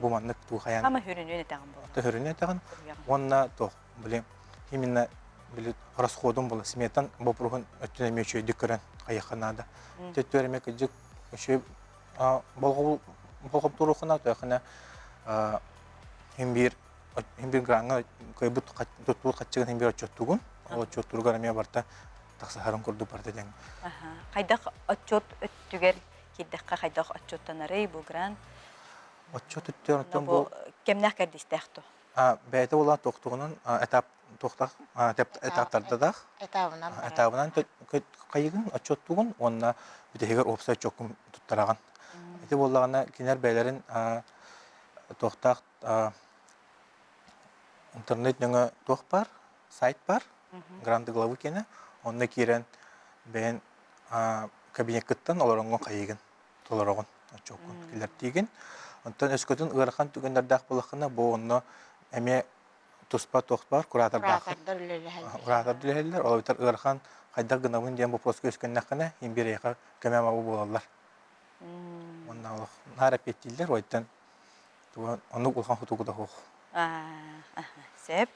[SPEAKER 9] Бу маннык туухайан.
[SPEAKER 1] Ама хүрүнүн этэҕин буолар.
[SPEAKER 9] Төһөрүнүн этэҕин. Уонна туох били именно били расходун була сметан боппуруһун өттүн эмиэ үчүгэйдик көрөн хайыахха наада. Төттүөр эмиэ кыдьык үчүгэй болҕомтуруоххуна төөхүнэ хин биир хин биир граҥҥа кыайбыт туттубут хаччыгын хин биир отчуоттугун ол отчуоттууругар эмиэ барта тахсыһарын курдук барта диэн.
[SPEAKER 1] Хайдах отчуот өттүгэр киирдэххэ хайдах отчуоттанарый бу грант?
[SPEAKER 9] Отчуот өттүгэр оттон бу
[SPEAKER 1] кэмнээх кэрдиистээх дуо?
[SPEAKER 9] Бэйэтэ буолан туохтугунан этап туохтаах этаптардадах
[SPEAKER 7] этабынан
[SPEAKER 9] этабынан хайыгын отчуоттугун уонна бүтэһигэр уопсай отчуоккун туттараҕын. Ити буоллаҕына кинилэр бэйэлэрин туохтаах интернет нөҥө туох баар сайт баар гранты главы киэнэ онно киирэн бэйэн кабинеккыттан олороҥҥун хайыгын толороҕун отчуоккун киллэртиигин онтон өскөтүн ыарахан түгэннэрдээх буоллаххына бу онно эмиэ туспа туох баар куратордааххын куратордар үлэлэһэллэр ол эбэтэр ыарахан хайдах гынабын диэн боппуруоска үөскэннэххинэ имбиир эйиэхэ көмө-ама буолаллар уонна олох наар эппиэттииллэр ойтон оннук улахан хотугу да суох.
[SPEAKER 1] Сөп.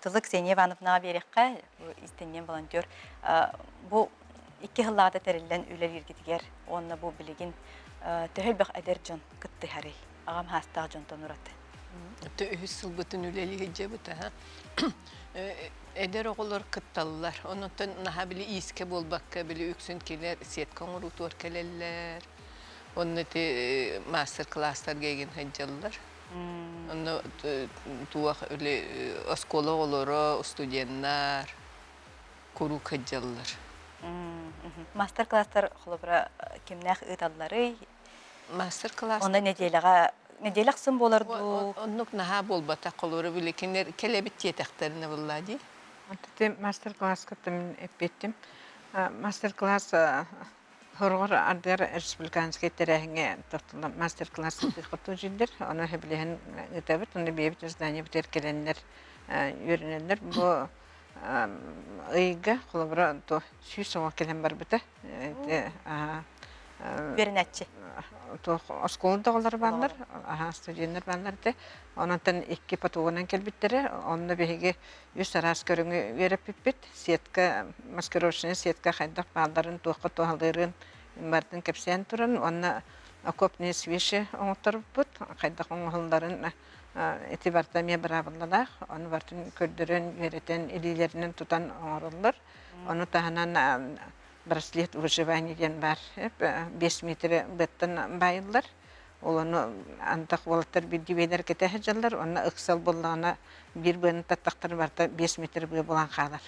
[SPEAKER 1] Тылы Ксения Ивановнаҕа биэриэххэ, бу иистэнньэҥ волонтер. Бу икки сыллааҕыта тэриллэн үлэлииргитигэр уонна бу билигин төһө элбэх эдэр дьон кыттыһарый? Аҕам саастаах дьонтон ураты.
[SPEAKER 10] Үһүс сылбытын үлэлии сылдьабыт аһа. Эдэр оҕолор кытталлар. Онтон наһаа били иискэ буолбакка, били үксүн кинилэр сетка оҥоруутугар кэлэллэр. Онно ити мастер-класстарга игин сылдьаллар. Онно туох оскуола оҕолоро, студеннар куруук сылдьаллар.
[SPEAKER 1] Мастер-класстар холобура кимнээх ыыталларый?
[SPEAKER 10] Мастер-класс
[SPEAKER 1] Онно нэдиэлэҕэ нэдиэлэ ахсын буолар дуу?
[SPEAKER 10] Оннук наһаа буолбатах холобура били кинилэр кэлэбит диэтэхтэринэ буоллаа дии.
[SPEAKER 8] Ити мастер-класска мин эппиттим. Мастер-класс Хороҕор ардыгар республиканскай тэрээһиҥҥэ тохтоло мастер-класс ыытыахпыт дьииллэр. Ону сөбүлэһэн ыытабыт. Онно бэйэбит изданиебытыгар кэлэннэр үөрэнэллэр. Бу ыйга холобура 100 оҕо кэлэн барбыта.
[SPEAKER 1] Үөрэнээччи.
[SPEAKER 8] Туох оскуола да оҕолоро бааллар, студеннар бааллар этэ. Онон икки потогунан кэлбиттэрэ. Онно биһиги үс араас көрүҥү үөрэппиппит. Сетка, маскировочная сетка хайдах баалларын, туохха туһалыырын барытын кэпсээн туран уонна окопные свечи оҥотторбуппут, хайдах оҥоһулларын ити барыта эмиэ быраабылалаах. Ону барытын көрдөрөн, үөрэтэн, илиилэринэн тутан оҥороллор. Ону таһынан браслет выживания диэн баар. 5 метр быаттан баайыллар. Ол ону антах уолаттар биирдии бэйэлэр кэтэ сылдьаллар, уонна ыксал буоллаҕына биир быаны таттахтар барыта 5 метр быа буолан хаалар.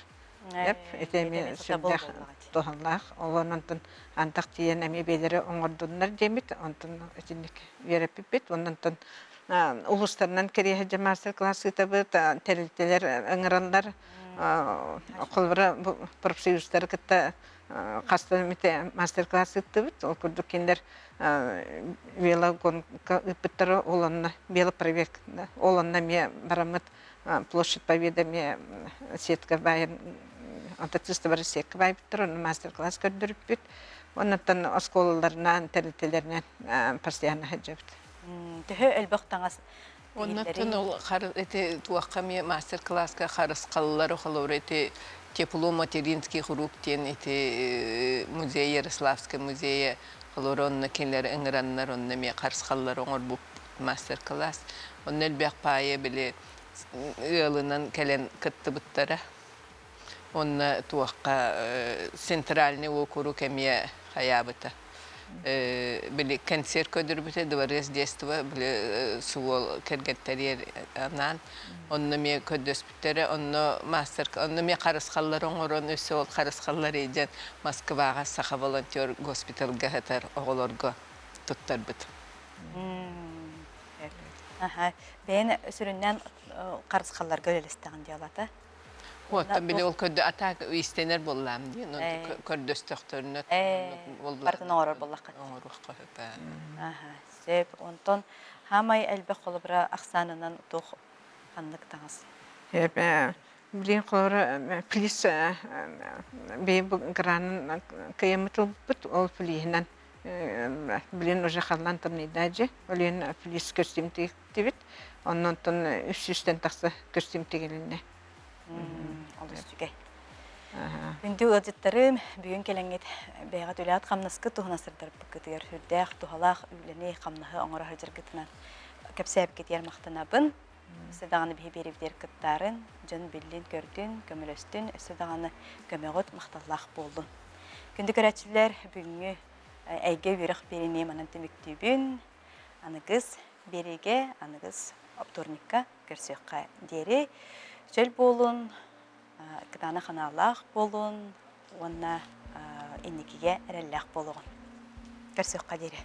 [SPEAKER 8] Эп, ити эмиэ сүрдээх туһалаах. Ол онтон антах тиийэн эмиэ бэйэлэрэ оҥордуннар диэммит, онтон итинник үөрэппиппит. Онтон улуустарынан кэриэһэ дьэ мастер-класс ыытабыт, тэрилтэлэр ыҥыраллар. Холобура, бу профсоюзтары кытта хаста эмитэ мастер-класс ыыттыбыт. Ол курдук кинилэр велогонка ыыппыттара, ол онно велопробег, ол онно эмиэ бараммыт площадь Победы эмиэ сетка баайан антацисты бары сетка баайбыттар, онно мастер-класс көрдөрүппүт. Оннуттан оскуолаларынан, тэрилтэлэринэн постоянно сылдьабыт.
[SPEAKER 1] Төһө элбэх таҥас
[SPEAKER 10] Оннуттан ол ити туохха эмиэ мастер-класска харысхаллары холобура ити тепло материнских рук диэн ити музей Ярославскай музейа холобура онно кинилэр ыҥыраннар онно эмиэ харысхаллары оҥорбуппут мастер-класс. Онно элбэх паайа били ыалынан кэлэн кыттыбыттара. Уонна туохха центральный уокурук эмиэ хайаабыта. Били концерт көрдөрбүтэ дворец детства били суол кэргэттэриэр анаан онно эмиэ көрдөспүттэрэ онно мастер онно эмиэ харысхаллар оҥорон өссө ол харысхаллар илдьэн Москваҕа саха волонтер госпиталга сытар оҕолорго туттарбыт.
[SPEAKER 1] Бэйэн сүрүннээн харысхалларга үлэлэстэҕин дьыалата.
[SPEAKER 10] Оттон били ол көрдө атаак истэнэр буоллаам диэн көрдөстөхтөрүнэ
[SPEAKER 1] барытын оҥорор буоллахха
[SPEAKER 10] оҥоруохха сөп
[SPEAKER 1] сөп онтон хаамай элбэх холобура ахсаанынан туох ханнык таҥас
[SPEAKER 8] билин холобура плис бэйэ гранын кыйаммыт ылбыппыт ол плиһинэн билин уже халлаан тымныйда дьэ олен плис көстүүм тигиттибит оннонтон 300-тэн тахса көстүүм тигилиннэ
[SPEAKER 1] Олус үчүгэй. Күндү ыалдьыттарым, бүгүн кэлэҥҥит бэйэҕит үлэҕит-хамнаскыт туһунан сырдарбыккытыгар сүрдээх туһалаах үлэни-хамнаһы оҥоро сылдьаргытынан кэпсээбиккитигэр махтанабын. Өссө даҕаны биһи биэрибитигэр кыттаарын, дьон биллин-көрдүн, көмөлөстүн, өссө даҕаны көмөҕүт махталлаах буоллун. Күндү көрөөччүлэр, бүгүҥҥү эйгэ үөрэх биэриини манан түмүктүүбүн. Аныгыс биэриигэ, аныгыс вторникка көрсүөххэ диэри чөл буолун, кытаанах анаалаах буолун уонна инникигэ эрэллээх буолуоҕун. Көрсүөххэ диэри.